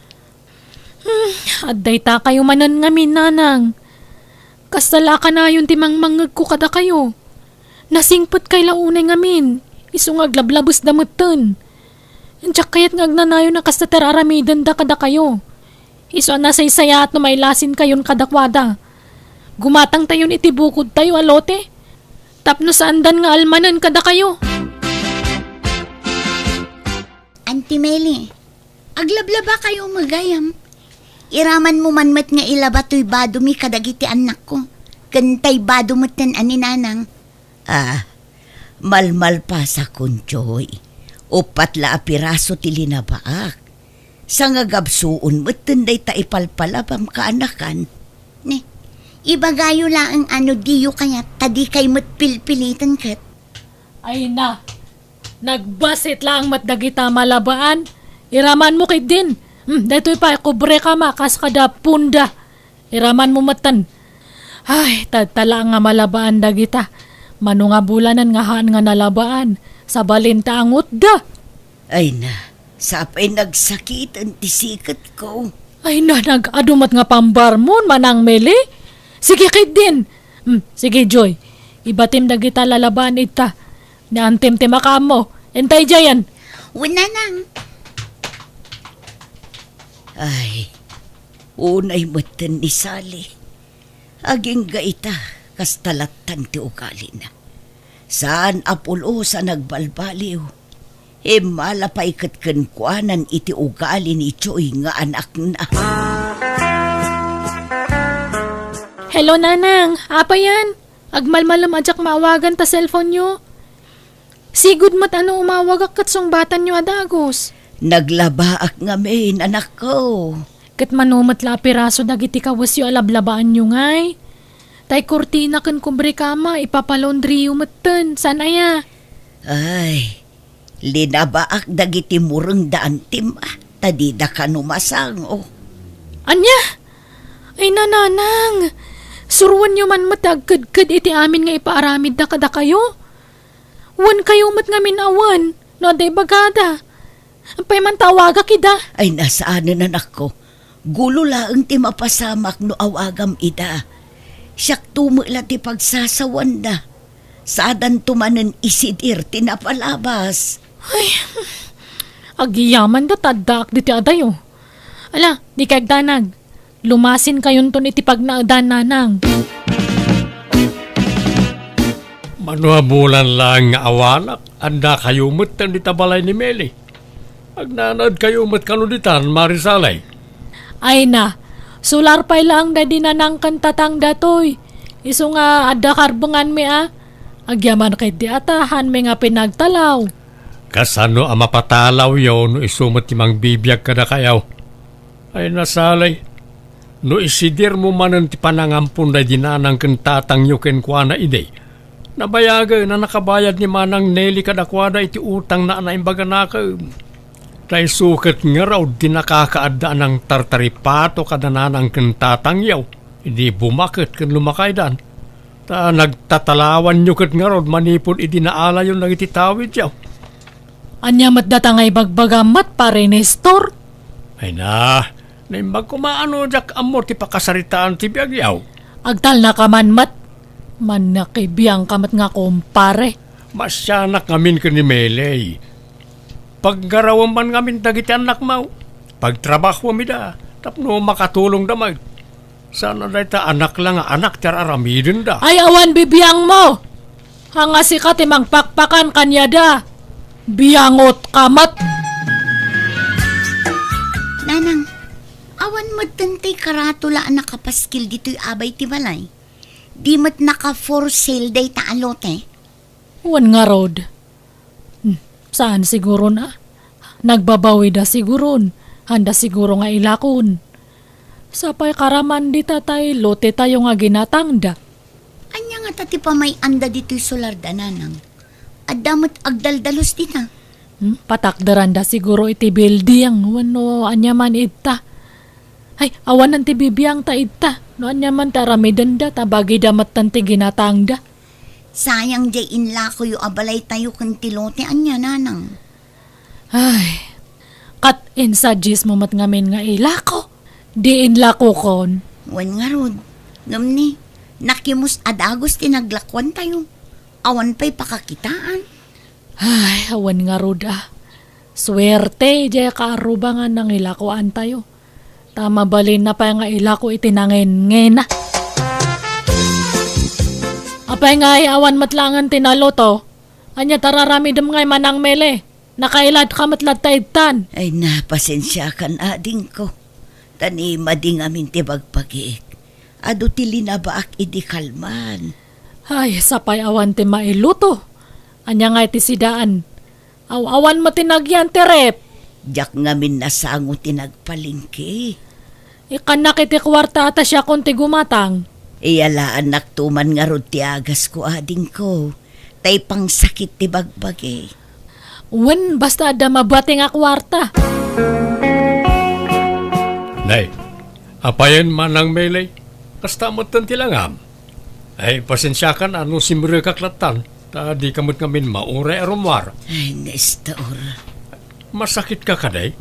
Hmm, adda itakayo manen ngamin, nanang. Kasta la a kanayon ti mangmangngegko kadakayo. Nasingpetkay la unay ngamin, isu nga aglablabesda metten. Diak kayat nga agnanayon a kasta ti ar-aramidenda kadakayo. Isu a nasaysayaat no mailasinkayon kadakuada. Gumatangtayon iti bukodtayo a lote tapno saandan nga almanen kadakayo. Auntie Meli, aglablabakayo met gayam. Iramanmo man met nga ilaba toy badomi kadagiti annakko, ken tay bado metten a ni nanang. Ah, malmalpasakon, Joy. Uppat la a piraso ti linabaak. Sangagabsuon metten dayta ipalpalabam, kaanakan. Ne, ibagayo laeng a no diyo kayat, ta dikay met pilpiliten ket. Ay na, nagbasit laeng met dagita malabaan. Iramanmo ketdin. Hmm, daytoy pay, kubreka ma, kas kada punda. Iramanmo metten. Ay, tadtala nga malabaan dagita. Mano nga bulanen nga haan nga nalabaan, sabalin ta angutda. Ay na, sapay nagsakiten ti siketko. Ay na, nag-adu met nga pambarmon, Manang Meli. Sige, ketdin. Hmm, sige, Joy. Ibatim dagita lalabaan ita. Ni Antem ti makaammo. Intay diayen. Wen, nanang. Ay, unay metten ni Sally. Agingga ita, kasta lattan ti ugalina. Saan a pulos a nagbalbaliw. Immala pay ket kenkuanan iti ugali ni Joy nga anakna. Hello, Nanang. Apay yan? Agmalmalem a diak maawagan ta cellphone-yo. Sigud met a no umawagak ket sungbatanyo a dagus. Naglabaak ngamin, anakko. Ket mano met la a piraso dagiti kawesyo a lablabaanyo ngay? Tay kurtina ken kubrekama, ipapalaundriyo metten, saan aya? Ay, linabaak dagiti mureng da Antem, ta dida kano masango. Ania? Ay, nanang, suroenyo man met ti agkedked iti amin nga ipaaramidda kadakayo. Wen kayo met ngamin a wen, no adda ibagada. Apay man ta awagak ida? Ay, na saanen, anakko. Gulo laeng ti mapasamak no awagam ida. Siakto met la ti pagsasawanda. Saadanto manen isidir ti napalabas. Ay, agyamanda ta addaak ditoy adayo. Ala, dikay agdanag. Lumasinkayonton iti pagnaedan, nanang. Mano a bulan laeng nga awanak, addakayo metten dita balay ni Meli. Agnanaedkayo met kano ditan, Mari Sally? Ay na, sular pay laeng daydi nanang ken tatang datoy. Isu nga adda karbenganmi a. Agyaman ketdi a ta haanmi nga pinagtalaw. Kasano a mapatalawyo no isu met ti mangbibiag kadakayo? Ay, na Sally, no isidirmo manen ti panangampon daydi nanang ken tatangyo kenkuana idi, nabayagen a nakabayad ni Manang Nelly kadakuada iti utangna a naimbaganakem. Ta isu ket ngarud ti nakakaadda a nangtartaripato kada nanang ken tatangyo idi bumaket ken lumakaydan. Ta nagtatalawanyo ket ngarud manipud idi naalayon dagiti tawidyo. Ania met data nga ibagbagam met, Pare Nestor? Ay na, Naimbag koma no diak ammo ti pakasaritaan ti biagyo. Agtalnaka man met. Mannakibiangka met nga kumpare. Maasianak ngamin ken ni Meley. Paggarawem man ngamin dagiti annakmo. Pagtrabahom ida tapno makatulongda met. Saan a dayta anak la nga anak ti ar-aramidenda. Ay, awan bibiangmo! Ania sika ti mangpakpakan kaniada. Biangotka met! Nanang, awan metten ti karatula a nakapaskil ditoy abay ti balay. Di met naka-for sale dayta a lote. Wen ngarud. Hmm, saan siguron a? Nagbabawida siguron. Haanda siguro nga ilakon. Sapay karaman dita tay lotetayo nga ginatangda. Ania ngata ti pamay-anda ditoy solarda, Nanang? Adda met agdaldalus dita. Hmm, patakderanda siguro iti building wenno ania man idta. Ay, awanen ti bibiangta idta. No ania man ti aramidenda, ta bagida metten ti ginatangda. Sayang diay inlakoyo a balaytayo ken ti lote, ania, Nanang? Ay, ket insuggesmo met ngamin nga ilako. Di inlakokon. Wen ngarud, ngem ni, nakimus a dagus ti naglakuantayo. Awan pay pakakitaan. Ay, awan ngarud a. Suerte, diay kaarruba nga nangilakoantayo. Ta mabalinna pay nga ilako iti nangennena. Apay ngay, awan met laengen ti naloto? Ania ti ar-aramidem ngay, Manang Mele? Nakailadka met latta idtan. Ay, na, pasensiakan, adingko. Ta ni madi ngamin ti bagbagik. Adu ti linabaak idi kalman. Ay, sapay awan ti mailuto. Ania ngay ti sidaan? Aw-awan met ti nagyan ti ref. Diak ngamin nasango ti nagpalengke. Ikkannak iti kuarta ta siakon ti gumatang. Iyalaannakto man ngarud ti agasko, adingko. Ta ipangsakit ti bagbagi. Wen, basta adda mabati nga kuarta. Nay, apayen, Manang Mele? Kasta metten ti langam. Ay, pasensiakan a no simrekak lattan, ta dika met ngamin mauray a rummuar. Ay, Nestor. Masakitka kadi?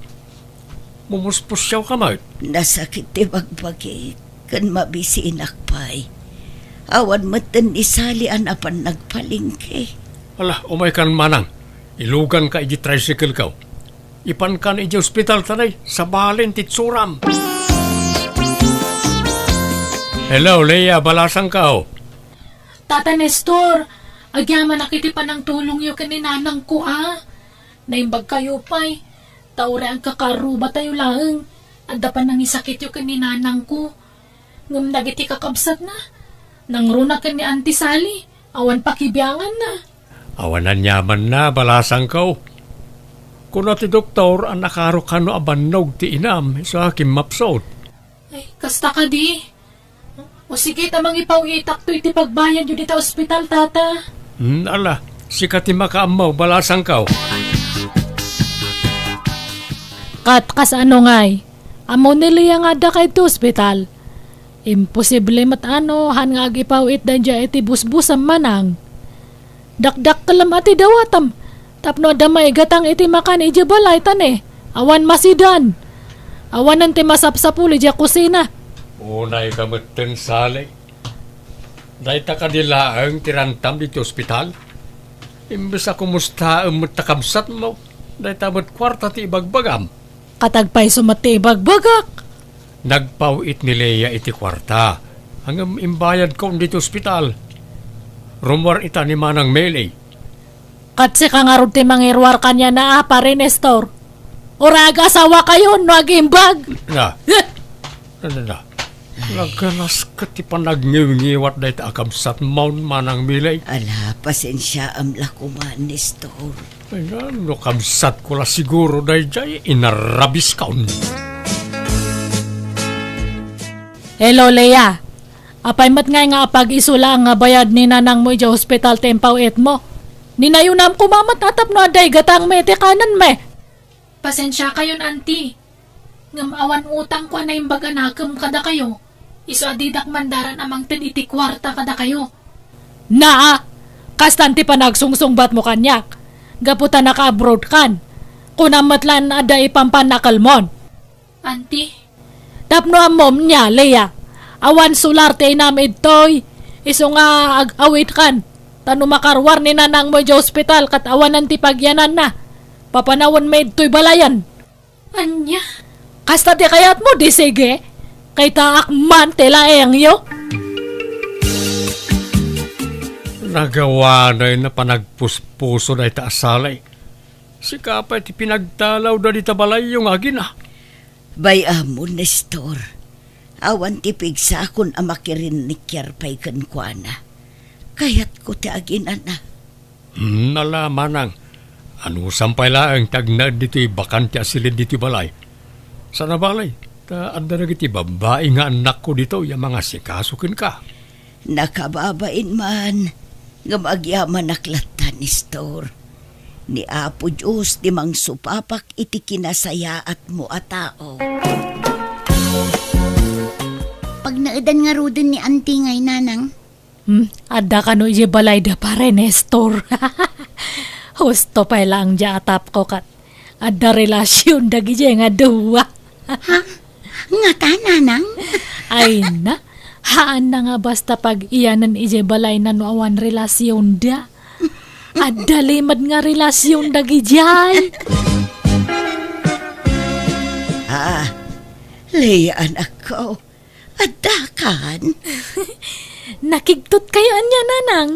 Mumuspusiawka met? Nasakit ti bagbagik, ken mabisinak pay. Awan metten ni Sally a napan nagpalengke. Ala, umaykan, Manang. Iluganka iti tricycle-ko. Ipankan iti ospital ta nay, sabalen ti itsuram. Hello, Leia, balasangko. Tata Nestor, agyamanak iti panangtulongyo ken ni nanangko a. Naimbagkayo pay, ta uray agkakaarrubatayo laeng, adda panangisakityo ken ni nanangko. Ngem dagiti kakabsatna, nangruna ken ni Auntie Sally, awan pakibianganna. Awan aniamanna, balasangko. Kuna ti doktor a nakaro kano a bannog ti inam, isu a kimmapsut. Ay, kasta kadi? O sige, ta mangipaw-itakto iti pagbayadyo dita ospital, Tata. Hmm, ala, sika ti makaammo, balasangko. Ket kasano ngay? Ammo ni Leia nga addaka iti ospital. Imposible met a no, han nga agipaw-it daydiay iti busbusam, Manang. Dakdakkelem a ti dawatam, tapno adda maigatang iti makan idiay balay ta ne, awan masidan. Awanen ti masapsapul idiay kusina. Unayka metten, Sally. Dayta kadi laeng ti rantam ditoy ospital? Imbes a kumustaem met ta kabsatmo, dayta met kuarta ti ibagbagam. Ket agpayso met ti ibagbagak? Nagpaw-it ni Leia iti kuarta. Ngem imbayadkon ditoy ospital. Rummuar ita ni Manang Mele. Ket sika ngarud ti mangiruar kaniana a, Pare Nestor. Uray agasawakayon no agimbag. Na. Eh! Na, na, na. Naganas ket ti panagngewngewat dayta a kabsatmon, Manang Mele. Ala, pasensiaam la koma, Nestor. Ay, no kabsatko la siguro daydiay, inarrabiskon. Hello, Leia. Apay met ngay nga apag-isu laeng nga bayad ni nanangmo idiay ospital ti impaw-itmo? Ninayunam koma met a tapno adda igatangmi iti kanenmi. Pasensiakayon, Auntie. Ngem awan utangko a naimbag a nakem kadakayo, isu a didak mandaran a mangted iti kuarta kadakayo. Naa, kastan ti panagsungsungbatmo kaniak, gapu ta naka-abroad kan. Kunam met laeng adda ipampannakelmon. Auntie, Tapno ammom nia, Lea, awan solar ti inam idtoy. Isu nga ag-awidkan. Ta no makaruar ni nanangmo idiay ospital ket awanan ti pagiyananna, papanawenmi idtoy balayen. Ania? Kasta ti kayatmo, di sige. Kitaak man ti laengyo. Nagawanay na panagpuspuso dayta a sali. Sika pay ti pinagtalawda dita balayyo nga agina. Bay-am, Nestor. Awan ti pigsakon a makirinnikiar pay kenkuana. Kayatko ti aginana. Hmm, ala, manang. Anusam pay laeng ti agnaed ditoy bakante a silid ditoy balay. Sana balay, ta adda dagiti babbai nga annakko ditoy a mangasikaso kenka. Nakababain man, ngem agyamanak latta, Nestor. Ni Apo Dios ti mangsupapak iti kinasayaatmo a tao. Pagnaedan ngaruden ni Auntie ngay, Nanang? Hmm, adda kano idiay balayda, Pare Nestor? Husto pay laeng diay atapko ket adda relasion dagidiay nga dua. Ha? Ngata, Nanang? Ay na, haan na nga basta pag-iyanan idiay balayna no awan relasionda. Adda limed nga relasion dagidiay. Ah, Lea, anakko. Addakan? Nakigtot kayo ania, Nanang?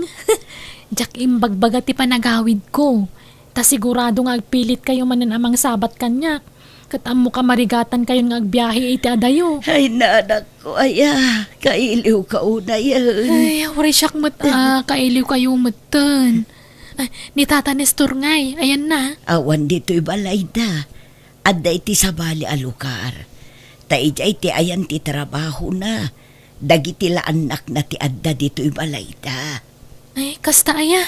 Diak imbagbaga ti panagawidko. Ta sigurado nga agpilit kayo manen a mangsabat kaniak. Ket ammo ka marigatan kayon nga agbiahe iti adayo. Ay, nanakko, aya, kailiw ka unayen. Ay, uray siak met a kailiw kayo metten. Ay, ni Tata Nestor ngay, ayan na. Awan ditoy balayda. Adda iti sabali a lugar. Ta idiay ti ayan ti trabahona. Dagiti la annakna ti adda ditoy balayda. Ay, kasta aya.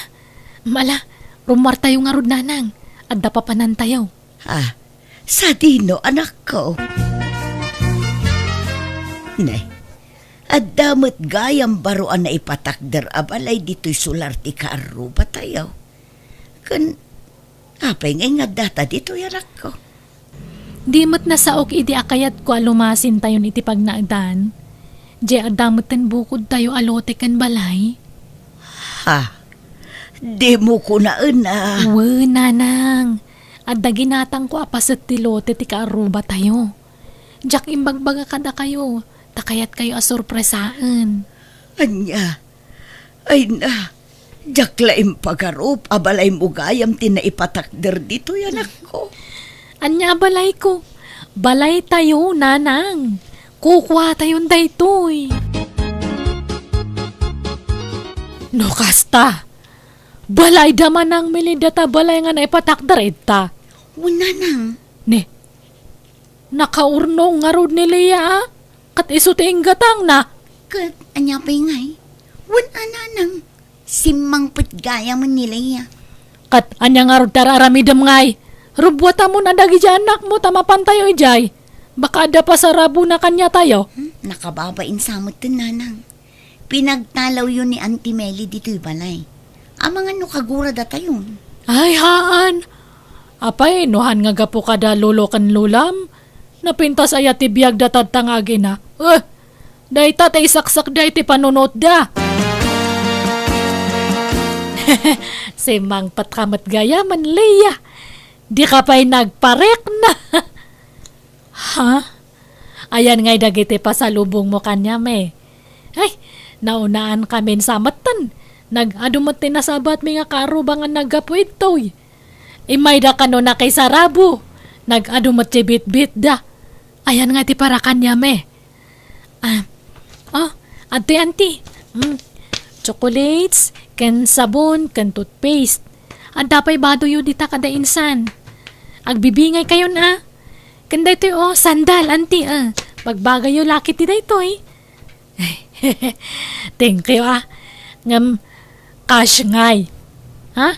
Mala, rummuartayo ngarud, Nanang. Adda papanantayo. Ah, sadino, anakko? Ne, adda met gayam baro a naipatakder a balay ditoy solar ti kaarrubatayo. Ken apay nga ingaddata ditoy, anakko? Di met nasaok idi a kayatko a lumasintayon iti pagnaedan. Diay adda metten bukodtayo a lote ken balay. Ha? Dimo kunaen a? Wen, Nanang. Adda ginatangko a paset ti lote ti kaarrubatayo. Diak imbagbaga kadakayo, ta kayatkayo a sorpresaen. Ania? Ay na, diak la impagarup a balaymo gayam ti naipatakder ditoy, anakko. Ania a balayko? Balaytayo, Nanang. Kukuatayon daytoy. No kasta, balayda, manang, milida ta balay nga naipatakder ita. Wen, Nanang. Ne, nakaurnong ngarud ni Lea, a? Ket isu ti inggatangna. Ket ania pay ngay? Wen a, Nanang, simmangpet gayamen ni Lea. Ket ania ngarud ti ar-aramidem ngay? Rubbuatamon a dagiti annakmo ta mapantayo idiay. Baka adda pasarabona kaniatayo. Hmm, nakababain sa metten, Nanang. Pinagtalawyo ni Auntie Meli ditoy balay. Amangan no kaguradatayon. Ay, haan. Apay, no han nga gapu kada lolo ken lolam? Napintas aya ti biagda tatta nga agina? Eh, dayta ti isaksakda iti panunotda. Simmangpet ka met gayamen, Lea. Di ka pay nagparikna. Ha? Ayan ngay dagiti pasalubongmo kaniam, eh. Ay, naunaankamin sa metten. Nag-adu met ti nasabatmi nga kaarruba nga naggapu idtoy. Immayda kano nakisarabo. Nag-adu met ti bitbitda. Ayan nga ti para kaniam, eh. Ah, oh, adtoy, Auntie. Mm. Chocolates, ken sabon, ken toothpaste. Adda pay badoyo dita kada insan. Agbibingay kayon, ah. Ken daytoy, oh, sandal, Auntie, ah. Bagbagayo la ketdi daytoy. Thank you, ah. Ngem, cash ngay. Ha?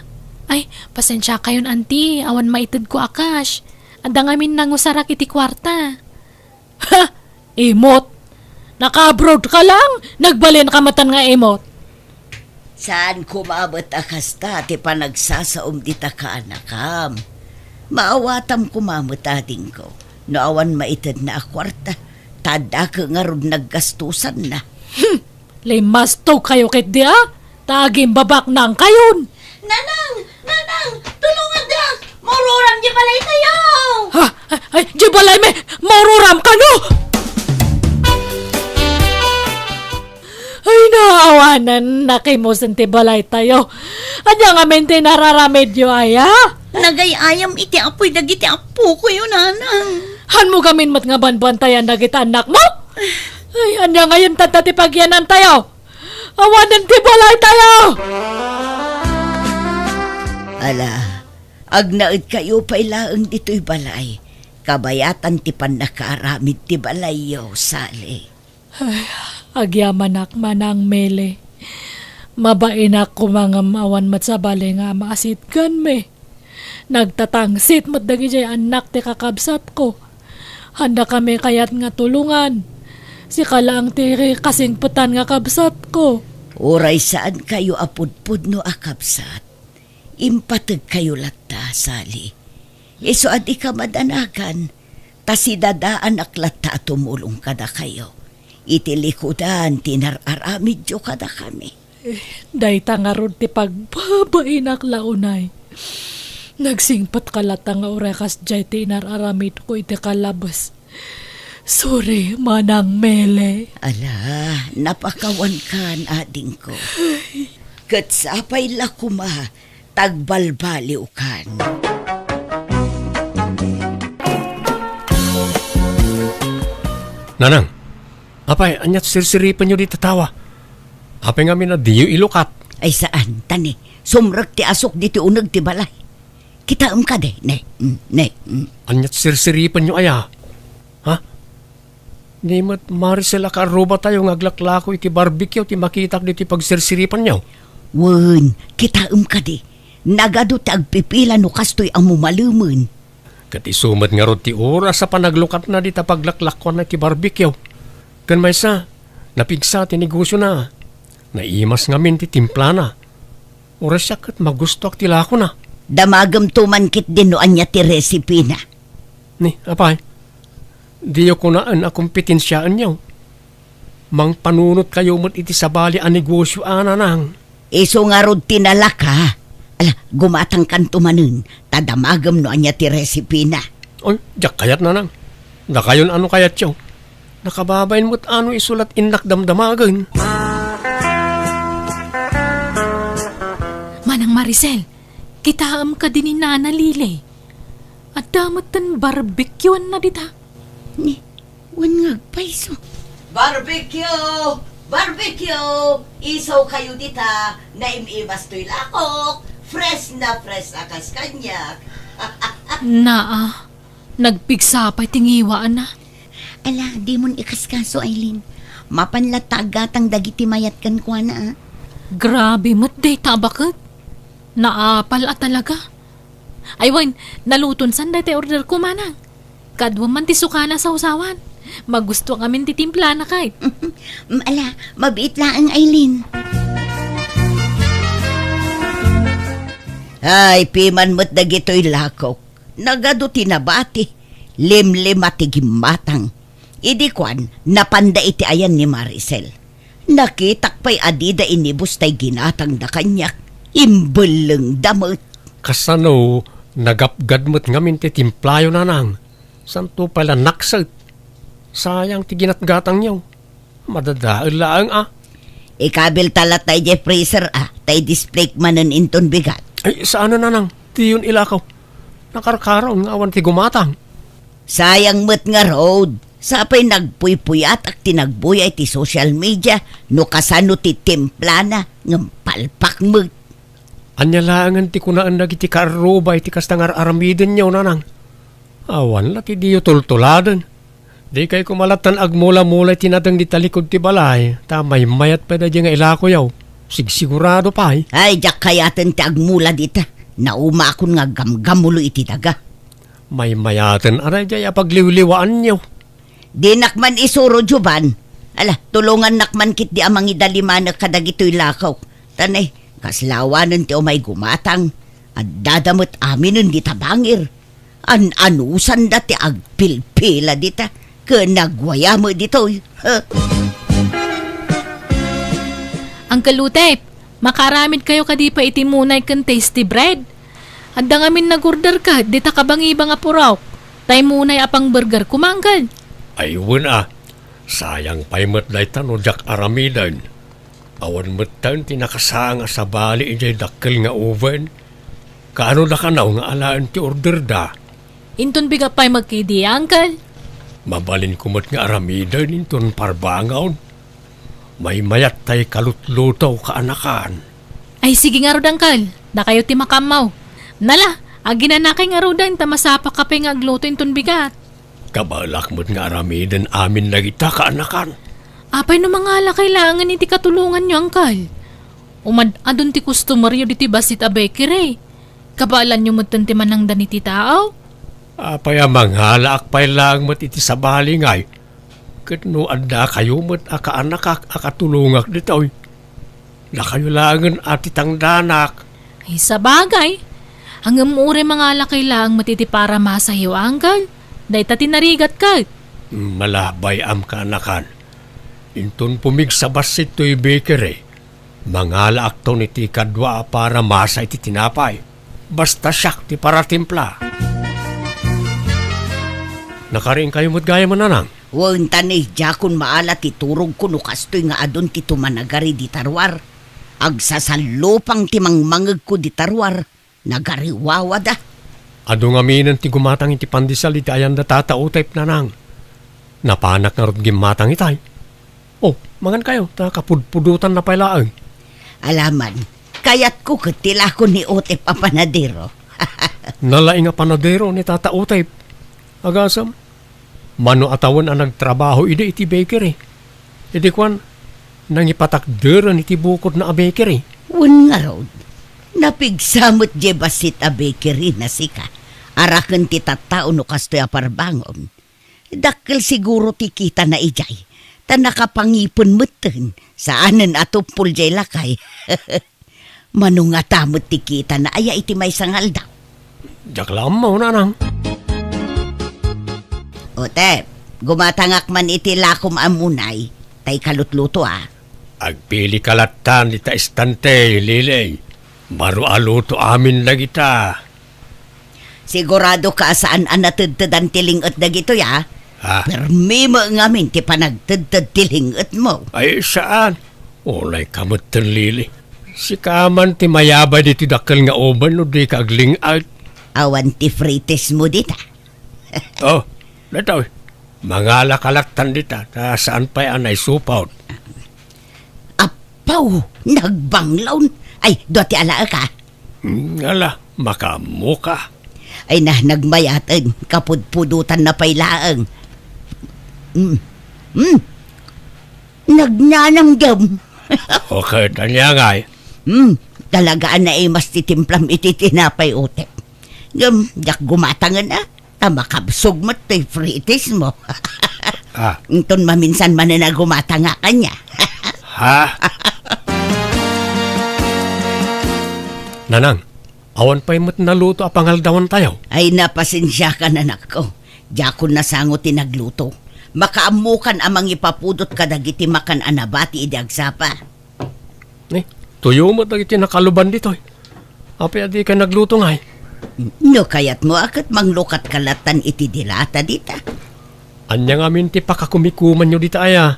Ay, pasensia kayon, Auntie. Awan maitedko a cash. Adda ngamin nangusarak iti kuarta. Ha? Imot? Naka-abroad ka lang? Nagbalin ka metten nga imot? Saan koma met a kasta ti panagsasaom dita kaanakam. Maawatam koma met, adingko, no awan maitedna a kuarta, Adda ngarud naggastusanna. Hmm, limastog kayo ketdi a, ta agimbabaknang kayon. Nanang! Nanang! Tulongandak! Maururam di balay tayo! Ha? Ay, ay, di balay mi! Maururam kano! Ay, naawanan nakimusen ti balay tayo. Ania ngamin ti nararamidyo aya? Nagay-ayam iti apuy dagiti apo ko yo, nanang. Hanmo gamin met nga banbantayan dagiti annakmo? Ay, ania ngayon tatta ti pagyanan tayo? Awanen ti balay tayo! Ala, agnaed kayo pay laeng ditoy balay. Kabayatan ti pannakaaramid ti balayyo, Sally. Ay, agyamanak, Manang Mele. Mabainak koma ngem awan met sabali nga maasitganmi. Nagtatangsit met dagijay annak ti kakabsatko. Haanda kami kayat nga tulongan. Sika laeng ti kasingpetan nga kabsatko. Uray saan kayo a pudpudno a kabsat, impateg kayo latta, Sally. Isu a dika madanagan, ta sidadaanak latta a tumulong kadakayo iti likudan ti nar-aramidyo kadakami. Eh, dayta ngarud ti pagbabainak la unay. Nagsingpetka latta nga uray kasdiay ti inar-aramidko iti kalabes. Sorry, Manang Mele. Ala, napakawankan, adingko. Ket sapay la koma, tagbalbaliwkan. Nanang, apay, aniat sirsiripenyo dita tawa? Apay ngamin a diyo ilukat? Ay, saan, ta ni, sumrek ti asuk ditoy uneg ti balay. Kitaem kadi, ne, mm, ne, mm. Aniat sirsiripenyo aya? Ha? Ni met Maricel a kaarrubatayo nga aglaklako iti barbecue ti makitak ditoy pagsirsiripenyo. Wen, kitaem kadi, nagadu ti agpipila no kastoy a mumalemen. Ket isu met ngarud ti oras a panaglukatna dita paglaklakuanna iti barbecue. Ken maysa, napigsa ti negosiona. Naimas ngamin ti timplana. Uray siak ket magustoak ti lakona. Damagemto man ketdin no ania ti resipina. Ni, apay, diyo kunaen a kompetensiaenyo. Mangpanunotkayo met iti sabali a negosio a, Nanang. Isu ngarud ti nalaka. Ala, gumatangkanto manen, ta damagem no ania ti resipina. Oy, diak kayat, Nanang. Dakayon a no kayatyo. Nakababain met a no isu la ti innak damdamagen. Manang Maricel, kitaem kadi ni Nana Lily. Adda metten barbecueanna dita. Ni, wen nga agpayso. Barbecue! Barbecue! Isu kayo dita, naim-imas toy lakok. Fresh na fresh a kas kaniak. Naa, nagpigsa pay ti ngiwaanna. Ala, dimon ikaskaso, Aileen. Mapan latta aggatang dagiti mayat kenkuana, a. Grabe met dayta a baket. Naapal a talaga. Ay wen, naluton san dayta order ko, Manang. Kaduam man ti sukana sawsawan. Magusto ngamin ti timplana kay. Mm, ala, mabiit laeng, Aileen. Ay, piman met dagitoy lakok. Nagadu ti nabati. Limlima ti gimmatang. Idi kuan, napanda iti ayan ni Maricel. Nakitak pay a dida inibus tay ginatangda kaniak. Imbellengda met. Kasano, nagapgad met ngamin ti timplayo, Nanang? Santo pay la nakset. Sayang ti ginatgatangyo. Madadael laeng, a. Ikabilta latta idiay freezer, a, ta i-display manen inton bigat. Ay, saan a, Nanang. Diyon ilakaw. Nakarkaraon nga awan ti gumatang. Sayang met ngarud. Sapay nagpuypuyatak ti nagbuya iti social media no kasano ti timplana ngem palpak met. Ania laengen ti kunaen dagiti kaarruba iti kasta nga ar-aramidenyo, Nanang? Awan la ti diyo tultuladen. Dikay koma lattan agmula-mula iti nateng dita likud ti balay, ta maymayat pay daydiay nga ilakoyo. Sigsigurado pay. Ay, diak kayaten ti agmula dita. Naumakon nga aggamgamulo iti daga. Maymayaten a daydiay a pagliwliwaanyo. Dinak man isuro, Jovan. Ala, tulongannak man ketdi a mangidalimanek kadagitoy lakok. Ta ne, kasla awanen ti umay gumatang. Addada met aminen dita bangir. An-anusanda ti agpilpila dita. ken nagwaya met ditoy. Uncle Utep, makaaramidkayo kadi pay iti munay ken tasty bread? Adda ngamin nag-order ket dita kabangibang a purok. Tay munay a pang-burger koma, Uncle. Ay, wen a. Sayang pay met dayta no diak aramiden. Awan metten ti nakasaang a sabali idiay dakkel nga oven. Kaano da kano nga alaen ti orderda? Inton bigat pay met kadi, Uncle. Mabalinko met nga aramiden inton parbangon. Maymayat tay kalutluto, kaanakan. Ay, sige ngarud, Uncle. Dakayo ti makaammo. Nala, aginanakay ngaruden ta masapaka pay nga agluto inton bigat. Kabaelak met nga aramiden amin dagita, kaanakan. Apay no mangalakay laengen iti katulonganyo, Uncle? Umad-adun ti customeryo ditoy bassit a bakery. Kabaelanyo metten ti manangdan iti tao? Apay a mangalaak pay laeng met iti sabali ngay? Ket no addakayo met a kaanakak a katulongak ditoy, dakayo laengen a ti tangdanak. Ay, sabagay. Ngem uray mangalakay laeng met iti paramasayo, Uncle. Dayta ti narigat ket. Malabay am, kaanakan. Inton pumigsa bassit toy bakery, mangalaakton iti kadua a paramasa iti tinapay. Basta siak ti paratimpla. Nakariingkayo met gayam, Nanang? Wen, ta ni, diakon maala ti turogko no kastoy nga adun ti tumanagari dita ruar. Agsasallupang ti mangmangegko dita ruar. Nagariwawada. Adu ngaminen ti gumatang iti pandesal iti ayanda Tata Utep, Nanang. Napanak ngarud gimmatang itay. Oh, mangankayo, ta kapudpudotanna pay laeng. Alaman, kayatko ket ti lako ni Utep a panadero. Nalaing a panadero ni Tata Utep. Agasem, mano a tawen a nagtrabaho idi iti bakery. Idi kuan, nangipatakderen iti bukodna a bakery. Wen ngarud, napigsa met diay bassit a bakery na sika. Araken ti tattao no kastoy a parbangon. Dakkel siguro ti kitana idiay, ta nakapangipen metten, saanen a tuppol diay lakay. Mano ngata met ti kitana aya iti maysa nga aldaw? Diak la ammo, Nanang. Utep, gumatangak man iti lakom a munay, tay kalutluto a. Agpilika lattan ita estante, Lili. Baro a luto amin dagita. Siguradoka a saan a natedtedan ti ling-et dagitoy, a? Ha? Permi met ngamin ti panagtedted ti ling-etmo. Ay, saan. Unayka metten, Lili. Sika man ti mayabay ditoy dakkel nga oven no dika agling-et. Awan ti fritismo dita. Oh, datoy. Mangalaka lattan dita, ta saan pay a naisupot. Apaw, nagbanglawn. Ay, dua ti alaek, a. Hmm, ala, makaammoka. Ay na, nagmayaten, kapudpudotanna pay laeng. Hmm. Hmm. Nagnananggem. Okay, ania ngay? Hmm, talaga a naimas ti timplam iti tinapay, Utep. Ngem, diak gumatangen, a. Ta makabsog met toy fritismo. Ah. Inton maminsan manen a gumatangak, ania. Ha? Nanang, awan pay met naluto a pangaldawantayo? Ay, na, pasensiakan, anakko. Diakon nasango ti nagluto. Makaammokan a mangipapudot kadagiti makan a nabati idi agsapa. Ni, tuyo met dagiti nakaluban ditoy. Apay a dikay nagluto ngay? No kayatmo a ket manglukatka lattan iti dilata dita. Ania ngamin ti pakakumikumanyo dita aya?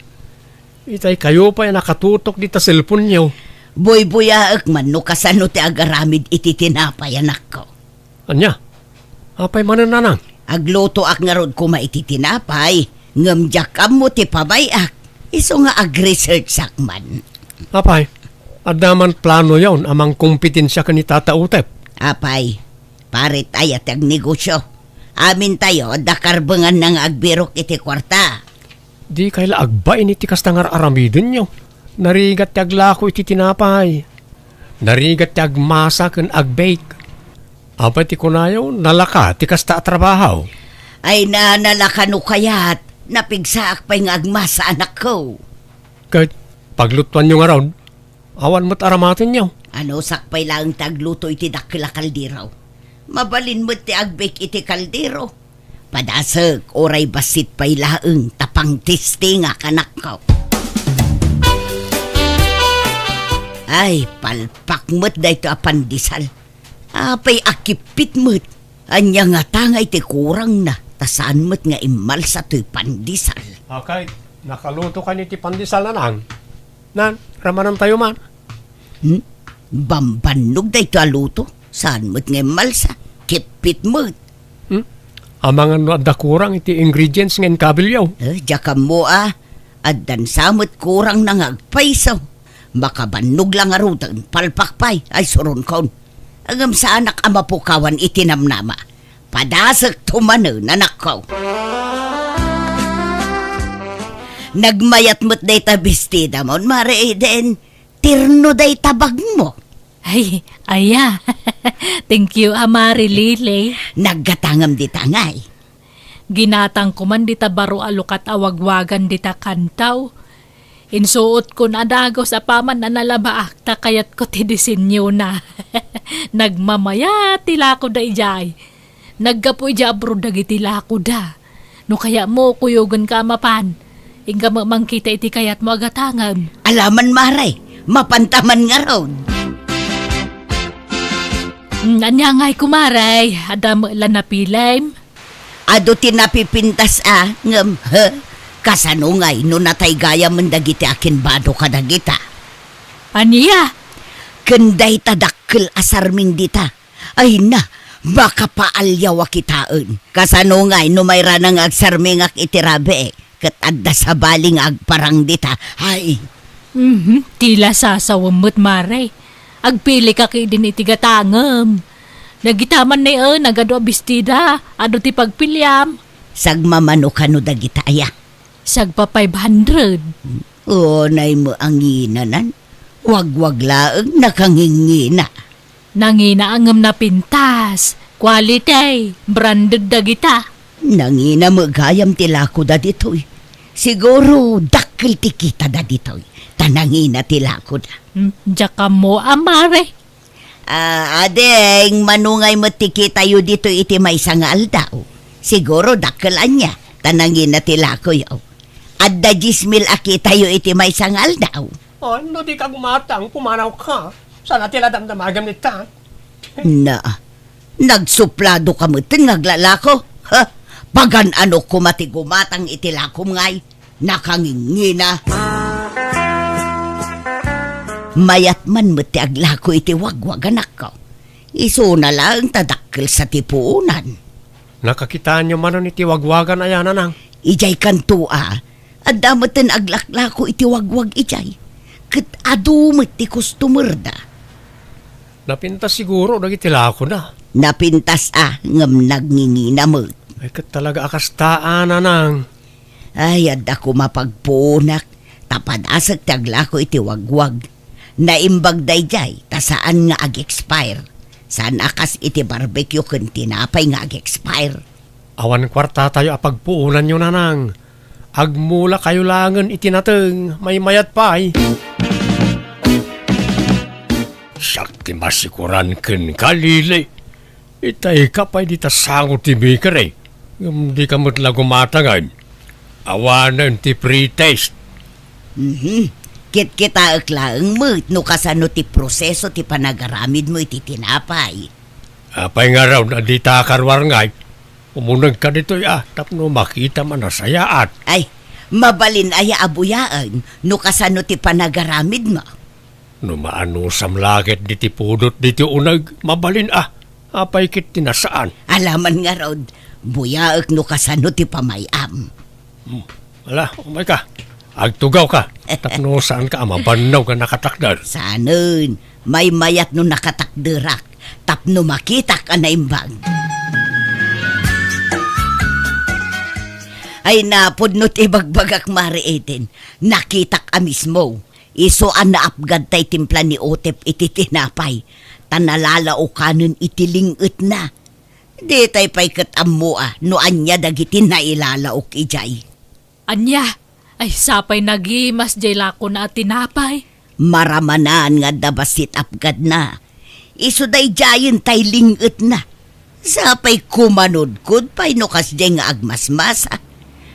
Itay kayo pay a nakatutok dita cellphone-yo. Buybuyaek man no kasano ti agaramid iti tinapay, anakko. Ania? Apay manen, Nanang? Aglutoak ngarud koma iti tinapay, ngem diak ammo ti pabay-ak. Isu nga agresearchak man. Apay, adda man planoyon a mangkompetensia ken ni Tata Utep? Apay, parit aya ti agnegosio. Amintayo, adda karbenganna nga agbirok iti kuarta. Dikay la agbain iti kasta nga ar-aramidenyo. Narigat ti aglako iti tinapay. Narigat ti agmasa ken agbake. Apay ti kunayo, nalaka ti kasta a trabaho? Ay na, nalaka no kayat. Napigsaak pay nga agmasa, anakko. Ket paglutoanyo ngarud, awan met aramatenyo. Anusak pay laeng ti agluto iti dakkel a kaldero. Mabalin met ti agbake iti kaldero. Padasek, uray bassit pay laeng ta pangtestingak, anakko. Ay, palpak met daytoy a pandesal. Apay a kippit met. Ania ngata ngay ti kurangna, ta saan met nga immalsa toy pandesal? Akay, nakaluto kanian iti pandesal, nanang? Nan, ramanantayo man. Hmm? Bambannog daytoy a luto. Saan met nga immalsa? Kippit met. Hmm? Amangan no adda kurang iti ingredients nga inkabiliyo. Eh, diak ammo a. Addan sa met kurangna nga agpayso. Makabannog la ngaruden, palpak pay, ay suronkon. Ngem saanak a mapukawan iti namnama. Padasekto manen, anakko. Nagmayat met dayta bestidamon, Mare Eden. Terno dayta bagmo. Ay, aya. Thank you, a, Mare Lily. Naggatangem dita ngay. Ginatangko man dita baro a lukat a wagwagan dita kantaw. Insuotkon a dagus apaman a nalabaak ta kayatko ti disenyona. Nagmamayat ti lakoda idiay. Naggapu idiay abroad dagiti lakoda. No kayatmo, kuyogenka a mapan. Inka met mangkita iti kayatmo a gatangem. Alaman, Mare. Mapanta man ngarud. Hmm, ania ngay, Kumare? Adda met la napilim? Adu ti napipintas a, ngem, he? Kasano ngay no natay gayamen dagiti akinbado kadagita? Ania? Ken dayta dakkel a sarming dita. Ay na, makapaalyaw a kitaen. Kasano ngay no mairana nga agsarmingak iti rabii, ket adda sabali nga agparang dita? Ay! Mhm, ti la sasawem met, Mare. Agpilikak idin iti gatangem. Dagita man ni, eh, nagadu a bestida, adu ti pagpiliam. Sagmamano kano dagita aya? Sagpa five hundred. Unay met a nginanan. Wagwag laeng nakangingina. Nangina ngem napintas. Quality, branded dagita. Nangina met gayam ti lakoda ditoy. Siguro, dakkel ti kitada ditoy. Ta nangina ti lakoda. Hmm, diak ammo a, Mare. Ah, ading, mano ngay met ti kitayo ditoy iti maysa nga aldaw? Siguro, dakkel ania, ta nangina ti lakoyo. Adda dies mil a kitayo iti maysa nga aldaw. Oh, no dika gumatang, pumanawka. Saan a ti la damdamagem ita? Na, nagsupladoka metten nga aglalako? Ha? Pagan-anok koma ti gumatang iti lakom ngay? Nakangingina. Mayat man met ti aglako iti wagwag, anakko. Isuna laeng ta dakkel sa ti puonan. Nakakitaanyo manen iti wagwagan aya, nanang? Idiay kanto a, adda metten aglaklako iti wagwag idiay. Ket adu met ti customerda. Napintas siguro dagiti lakona. Napintas a, ngem nagngingina met. Ay, ket talaga a kasta a, nanang. Ay, adda koma pagpuonak, ta padasek ti aglako iti wagwag. Naimbag daydiay, ta saan nga ag-expire. Saan a kas iti barbecue ken tinapay nga ag-expire. Awan kuartatayo a pagpuonanyo, nanang. Agmulakayo laengen iti nateng, maymayat pay. Siak ti masikuran kenka, Lily. Itayka pay dita sango ti bakery, ngem dika met la gumatangen. Awanen ti pre-taste. Mhm. Kitkitaek laeng met no kasano ti proseso ti panagaramidmo iti tinapay. Apay ngarud a dita karuarngayo? Umunegka ditoy a, tapno makitam a nasayaat. Ay, mabalin aya a buyaen no kasano ti panagaramidmo? No maanusam la ket diti pudot diti uneg, mabalin a. Apay ket ti nasaan? Alaman ngarud, buyaek no kasano ti pamay-am. Hmm. Ala, umayka. Agtugawka. Tapno saanka a mabannog a nakatakder. Saanen, maymayat no nakatakderak. Tapno makitak a naimbag. Ay, napudno ti ibagbagak, Mare Eden. Nakitak a mismo. Isu a naapgad tay timpla ni Otep iti tinapay, ta nalalaokanen iti ling-etna. Ditay pay ket ammo a no ania dagiti nailalaok idiay. Ania? Ay, sapay nagimas diay lakona a tinapay. Maramanan nga adda bassit apgadna. Isu daydiayen tay ling-etna. Sapay kumanudkod pay no kasdiay nga agmasmasa.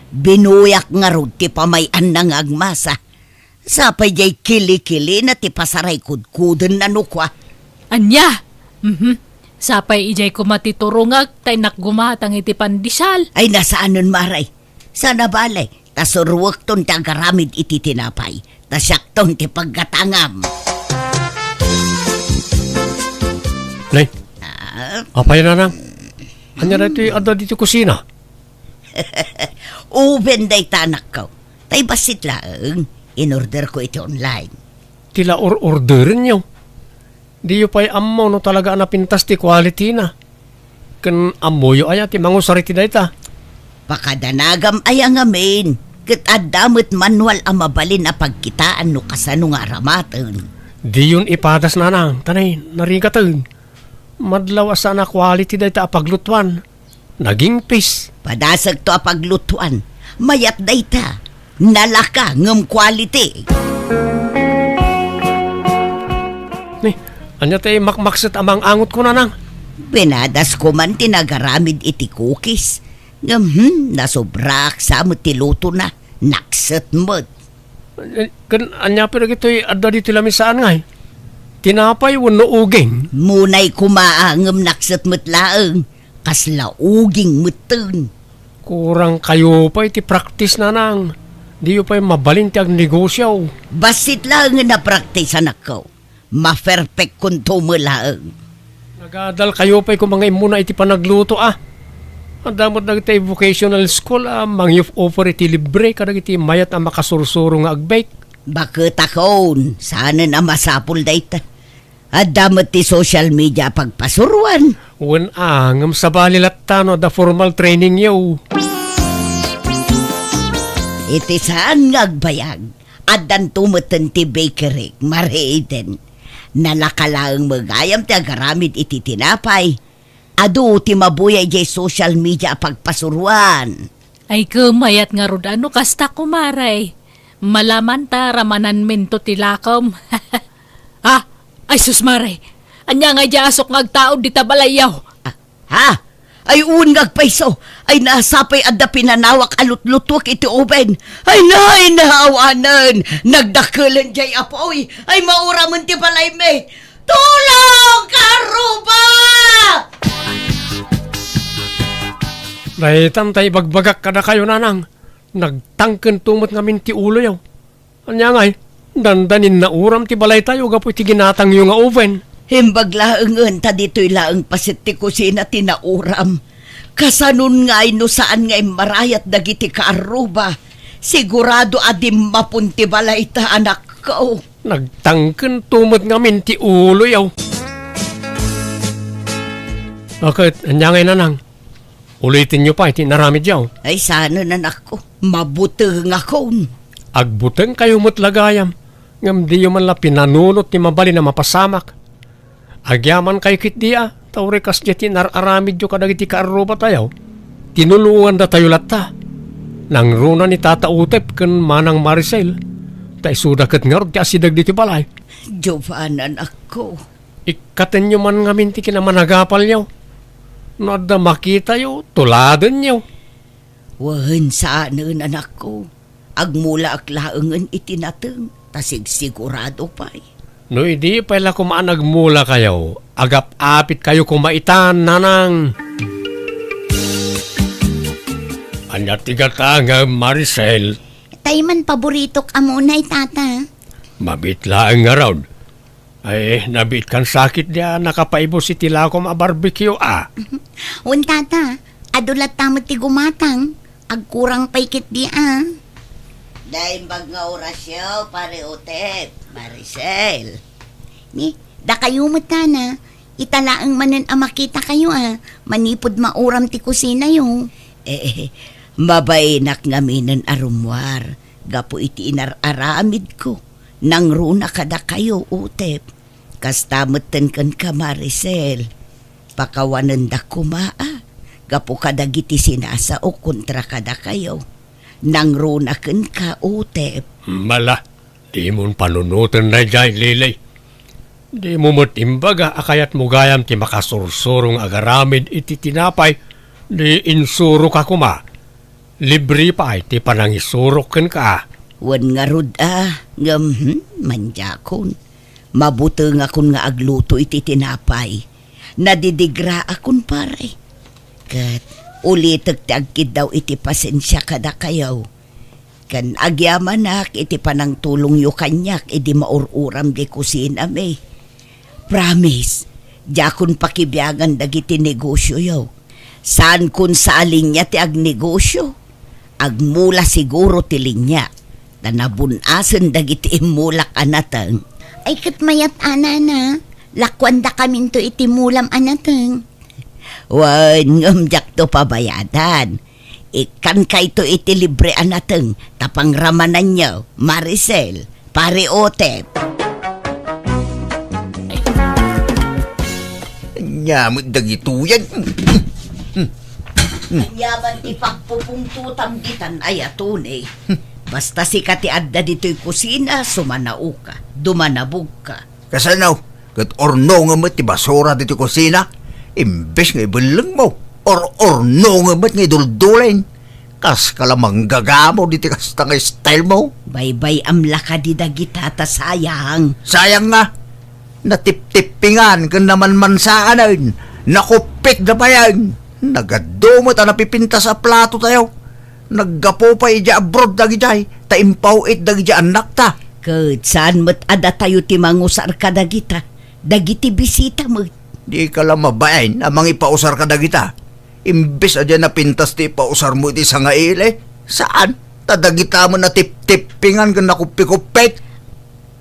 Binuyak ngarud ti pamay-anna nga agmasa. Sapay diay kilikilina ti pasaray kudkudenna no kua. Ania? Mhm. Sapay idiay koma ti turongak ta innak gumatang iti pandesal. Ay, nasaanen, Maray. Saan a bale, ta suruekton ti agaramid iti tinapay, ta siakton ti paggatangam. Nay, Ah, apay, nanang? Ania daytoy adda ditoy kusina? Oven dayta, anakko. Tay bassit laeng, in-orderko iti online. Ti la or-orderenyo? Diyo pay ammo no talaga a napintas ti quality-na. Ken ammoyo aya ti mangusar iti dayta? Pakadanagam aya ngamin, ket adda met manual a mabalin a pagkitaan no kasano nga aramaten. Diyon ipadas, nanang, ta nay, narigaten. Madlaw a saan a quality dayta a paglutuan. Nagingpis. Padasekto a paglutuan. Mayat dayta. Nalaka ngem quality. Ni, ania ti makmakset a mang-angotko, nanang? Pinadasko man ti nagaramid iti cookies. Ngem, hmm, nasobraak sa met ti lutona. Nakset met. Eh, ken ania pay dagitoy adda ditoy lamisaan ngay? Tinapay wenno uging? Munay koma a ngem nakset met laeng. Kasla uging metten. Kurang kayo pay ti practice, nanang. Diyo pay mabalin ti agnegosio. Bassit laengen a practice, anakko. Maperfectkonto met laeng. Nagadal kayo pay koma nga immuna iti panagluto, a. Adda met dagiti vocational school a mangi-offer iti libre kadagiti mayat a makasursuro nga agbake. Baketakon, saanen a masapul dayta. Adda met ti social media a pagpasuruan. Wen a, ngem sabali latta no adda formal trainingyo. Iti saan nga agbayag, addanto metten ti bakery, Mare Eden. Nalaka laeng met gayam ti agaramid iti tinapay. Adu ti mabuya idiay social media a pagpasuruan. Ay, ket mayat ngarud a no kasta, kumare. Malaman ta ramananminto ti lakem. Ah, ay sus, mare. Ania nga idiay asok nga agtaud dita balayyo? Ah, ha? Ay, wen nga agpayso. Ay, nasapay adda pinanawak a lutlutuek iti oven. Ay, nay, naawanen. Nagdakkelen diay apuy. Ay, mauramen ti balaymi. Tulong, kaarruba! Daytan ta ibagbagak kadakayo, nanang. Nagtangkento met ngamin ti uloyo. Ania ngay, dandanin nauram ti balaytayo gapu iti ginatangyo nga oven. Imbag laengen ta ditoy laeng paset ti kusina ti nauram. Kasanon ngay no saan nga immarayat dagiti kaarruba? Sigurado a dimmapon ti balayta, anakko. Nagtangkento met ngamin ti uloyo. Ket, ania ngay, nanang? Ulitenyo pay ti inaramidyo. Ay, saanen, anakko. Mabutengakon. Agbutengkayo met la gayam, ngem diyo man la pinanunot ti mabalin a mapasamak. Agyamankayo ketdi a, ta uray kasdiay ti inar-aramidyo kadagiti kaarrubatayo. Tinulongandatayo latta. Nangruna ni Tata Utep ken Manang Maricel, ta isuda ket ngarud ti asideg ditoy balay. Jovan, anakko. Ikkatenyo man ngamin ti kinamanagapalyo. No adda makitayo, tuladenyo. Wen, saanen, anakko. Agmulaak laengen iti nateng, ta sigsigurado pay. No idi pay la koma a nagmulakayo, agap-apitkayo koma itan, nanang. Ania ti gatangem, Maricel? Tay man paboritok a munay, tata. Mabiit laeng ngarud. Ay, nabiitkan sakit di a nakapaibus iti lakom a barbecue, a. Wen, tata, adu latta met ti gumatang. Agkurang pay ketdi a. Naimbag nga orasyo, Pare Utep, Maricel. Ni, dakayo met, tana, ita laeng manen a makitakayo a, manipud mauram ti kusinayo. Eh, mabainak ngaminen a rummuar gapu iti inar-aramidko. Nangruna kadakayo, Utep. Kasta metten kenka, Maricel. Pakawanendak koma a, gapu kadagiti sinasaok kontra kadakayo. Nangruna kenka, Utep. Mala, dimon panunoten daydiay, Lily. Dimo met imbaga a kayatmo gayam ti makasursuro nga agaramid iti tinapay, di insuroka koma. Libre pay ti panangisurok kenka. Wen ngarud a, ngem, hmm, mandiakon. Mabutengakon nga agluto iti tinapay. Nadidigraakon, pare. Ket ulitek ti agkiddaw iti pasensia kadakayo. Ken agyamanak iti panangtulongyo kaniak idi maur-uram diay kusinami. Promise, diakon pakibiangan dagiti negosioyo. Saankon sa a linia ti agnegosio. Agmula siguro ti linia, ta nabun-asen dagiti immulak a nateng. Ay, ket mayat a, nana, lakuandakaminto iti mulam a nateng. Wen, ngem diakto pabayadan. Ikkankayto iti libre a nateng ta pangramananyo, Maricel, Pare Otep. Ania met dagitoyen? Ania man ti pagpupungtotam ditan, aya, Tony? Basta sika ti adda ditoy kusina, sumanaoka, dumanabogka. Kasano? Ket urnongen met ti basura ditoy kusina, imbes nga ibellengmo, ur-urnongen met nga iduldulin. Kaska la manggagamo ditoy kasta nga style mo. Baybay-am la kadi dagita ta sayang. Sayang nga. Natiptippingan ken namanmansaanen, nakuppit da payen. Nagadu met a napipintas a plato tayo. Naggapu pay idiay abroad dagidiay, ta impaw-it dagidiay annakta. Ket saan met a datayo ti mangusar kadagita, dagiti bisita met. Dika la mabain a mangipausar kadagita. Imbes a diay napintas ti ipausarmo iti sangaili, saan? Ta dagita met natiptippingan ken nakuppikuppit.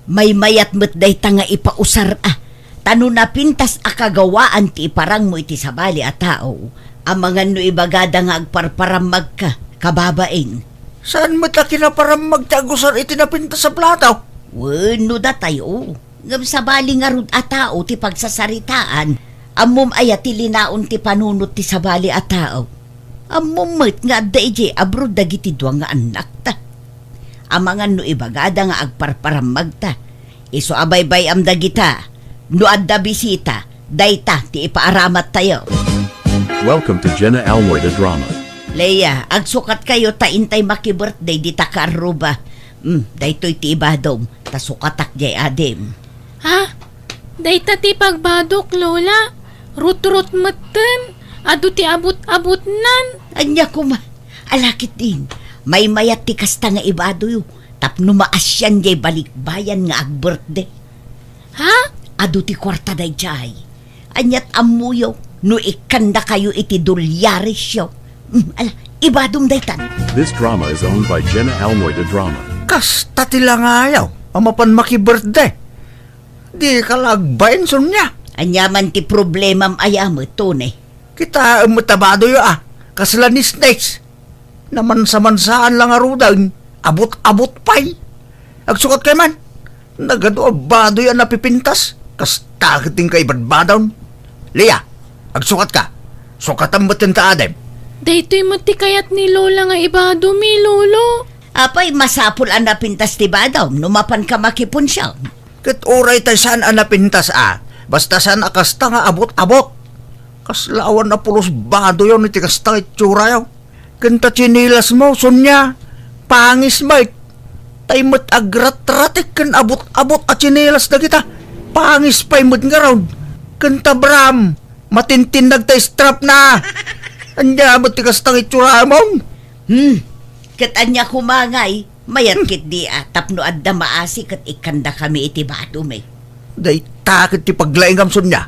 Maymayat met dayta nga ipausar a, ta no napintas a kagawaan ti iparangmo iti sabali a tao, amangan no ibagada nga agparparammagka, kababain. Saan met a kinaparammag ti agusar iti napintas a plato? Wenno datayo, ngem sabali ngarud a tao ti pagsasaritaan, ammom aya ti linaon ti panunot ti sabali a tao? Ammom met nga adda idiay abroad dagiti dua nga annakta. Amangan no ibagada nga agparparammagta, isu a baybay-am dagita. No adda bisita, dayta ti ipaaramattayo. Welcome to Jenna Almoy the Drama. Leia, agsukat kayo ta intay maki-birthday dita kaarruba. Hmm, daytoy ti ibadom, ta sukatak diay adim. Ha? Dayta ti pagbadok, Lola. Rutrot metten. Adu ti abut-abutnan. Ania koma? Ala ketdin, maymayat ti kasta nga ibadoyo tapno maasian diay balikbayan nga agbirthday. Ha? Adu ti kuarta daydiay. Aniat ammoyo no ikkandakayo iti dolyaresyo? Mm, ala, ibadom daytan. This drama is owned by Jenna Almoy the Drama. Kasta ti langayaw a mapan maki-birthday. Dika la agbain, Sonia. Ania man ti problemam aya met, Tony? Kitaem met a badoyo a, kasla nisnis. Namansa-mansaan la ngaruden, abut-abut pay. Agsukat kay man. Nagadu a badoy a napipintas, kasta ket ti kaibadbadon. Leia, agsukat ka. Sukatam met ti adim. Daytoy met ti kayat ni Lola nga ibadomi, Lolo. Apay, masapul a napintas ti badom no mapanka makipunsiam. Ket uray tay saan a napintas a, basta saan a kasta nga abut-abut. Kasla awan a pulos badoyon iti kasta nga itsurayam. Ken ta tsinelasmo, Sonia, pangis met. Tay met agratratik ken abut-abut a tsinelas dagita. Pangis pay met ngarud. Ken ta bram, matintinnag ta strapna. Ania met ti kasta nga itsurayam? Hmm, ket ania koma ngay? Mayat ketdi a tapno adda maasi ket ikkandakami iti badomi. Dayta ket ti paglaingam, Sonia.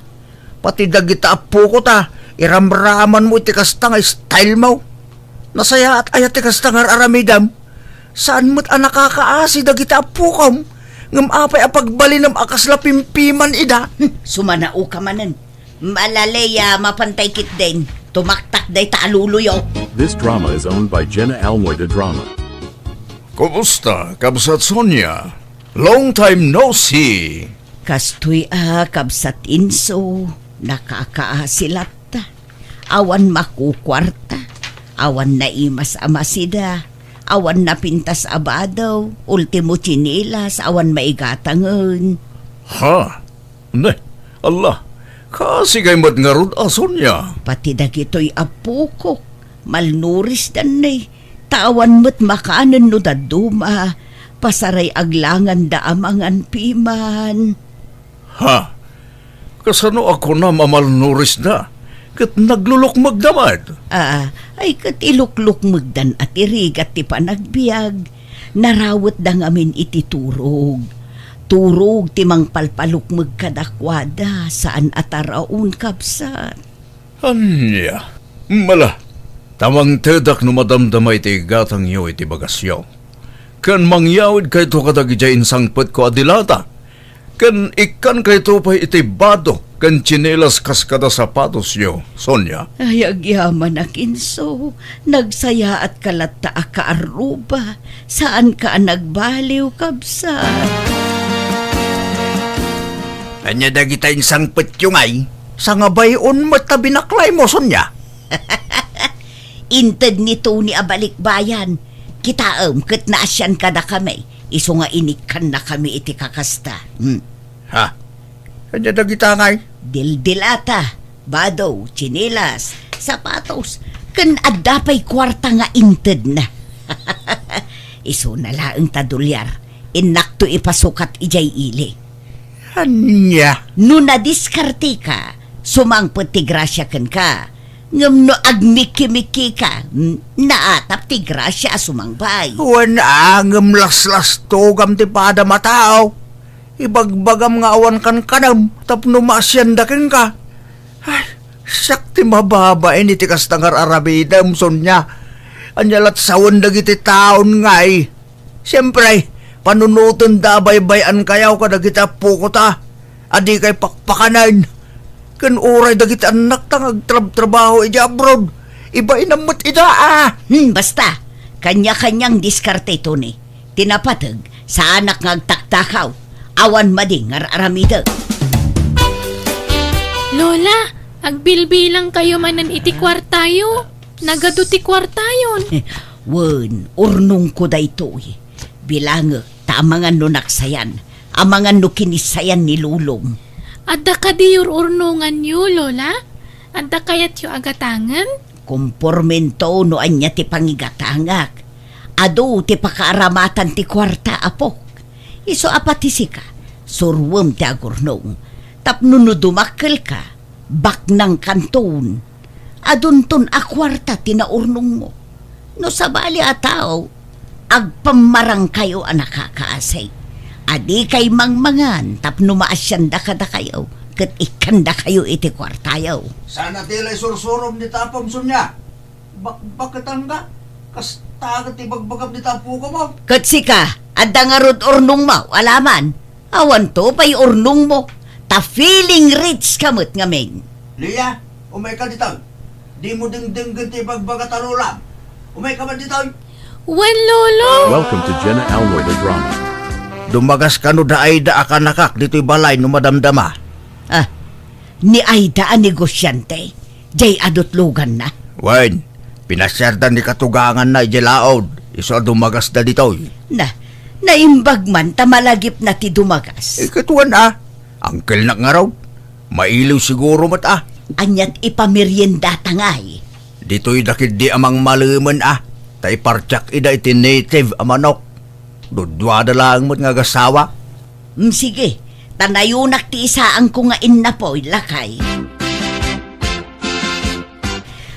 Pati dagita appoko ta, iramramanmo iti kasta nga stylemo. Nasayaat aya ti kasta nga ar-aramidem? Saan met a nakakaasi dagita appokom, ngem apay a pagbalinem a kasla pimpiman ida? Hmm, sumanaoka manen. Ala Leia, mapantay ketdin. Tumaktak dayta a loloyo. This drama is owned by Jenna Almoy the Drama. Kumusta, Kabsat Sonia? Long time no see. Kastoy a, Kabsat Inso, nakakaasi latta. Awan makukuarta, awan naimas a masida, awan napintas a bado, ultimo tsinelas, awan maigatangen. Ha? Ne, Allah, kaasi kay met ngarud a Sonia. Pati dagitoy a pukok, malnurisdan ne. Ta awan met makanen no dadduma, pasaray aglanganda a mangan piman. Ha? Kasano a kunam a malnurisda? Ket naglulukmegda met? Ah, ay ket iluklukmegdan a ti rigat ti panagbiag. Narawetda ngamin iti turog. Turog ti mangpalpalukmeg kadakuada, saan a taraon, kabsat. Ania? Mala, ta mangtedak no madamdama iti igatangyo iti bagasyo. Ken mangyawidkayto kadagidiay insangpetko a dilata. Ken ikkankayto pay iti bado ken tsinelas kas kada sapatosyo, Sonia. Ay, agyamanak, inso. Nagsayaatka latta a kaarruba. Saanka a nagbaliw, kabsat. Ania dagita insangpetyo ngay? Sangabay-on met ta binaklaymo, Sonia. Inted ni Tony a balikbayan. Kitaem ket naasian kadakami, isu nga inikkannakami iti kakasta. Hmm. Ha? Ania dagita ngay? Dildilata, bado, tsinelas, sapatos, ken adda pay kuarta nga intedna. Isuna laeng ta dolyar, innakto ipasukat idiay ili. Ania? No nadiskarteka, sumangpet ti grasia kenka. Ngem no agmikimikika, mm, naatap ti grasia a sumangbay. Wen a, ngem laslastogam ti padam a tao. Ibagbagam nga awan kankanem tapno maasianda kenka. Ay, siak ti mababain iti kasta nga ar-aramidem, Sonia. Ania lat sawen dagiti taon ngay? Siempre, panunotenda a baybay-ankayo kadagiti appokota a dikay pakpakanen. Ken uray dagiti annakta nga agtrabtrabaho idiay abroad, ibainam met ida a. Hmm, basta. Kanya-kanyang diskarte, Tony. Ti napateg, saanak nga agtaktakaw. Awan madi nga ar-aramidek. Lola, agbilbilangkayo manen iti kuartayo. Nagadu ti kuartayon. Wen, urnongko daytoy. Bilangek, ta amangan no naksayan, amangan no kinissayan ni Lolom. Adda kadi ur-urnonganyo, Lola? Adda kayatyo a gatangen? Kompormento no ania ti pangigatangak. Adu ti pakaaramatan ti kuarta, apok. Isu a pati sika, suruem ti agurnong. Tapno no dumakkelka, baknangkanton. Adunton a kuarta ti naurnongmo. No sabali a tao, agpammarangkayo a nakakaasi. A dikay mangmangan tapno maasianda kadakayo, ket ikkandakayo iti kuartayo. Saan a ti lay sursurom dita apom, Sonia? Bakbaketangka? Kasta ket ti bagbagam dita apokam. Ket sika, adda ngarud urnongmo, alaman? Awanto pay urnongmo, ta feeling rich ka met ngamin. Lia, umayka ditoy. Dimo dengdenggen ti ibagbaga ta Lola. Umayka man ditoy. Wen, Lolo! Welcome to Jenna Alroy the Drama. Dumagas kano da Aida a kanakak ditoy balay no madamdama. Ah, ni Aida a negosiante? Jay adutloganna? Wen, pinasiarda ni katuganganna idiay laod, isu a dumagasda ditoy. Na, naimbag man ta malagipna ti dumagas. Eh, ket wen a, angkelnak ngarud. Mailiw siguro met a. Aniat ipameriendata ngay? Ditoy da ketdi a mangmalemen a, ta ipartiak ida iti native a manok. Duduada laeng met nga agasawa. Mm, sige, ta nayonak ti isaanko nga innapoy, lakay.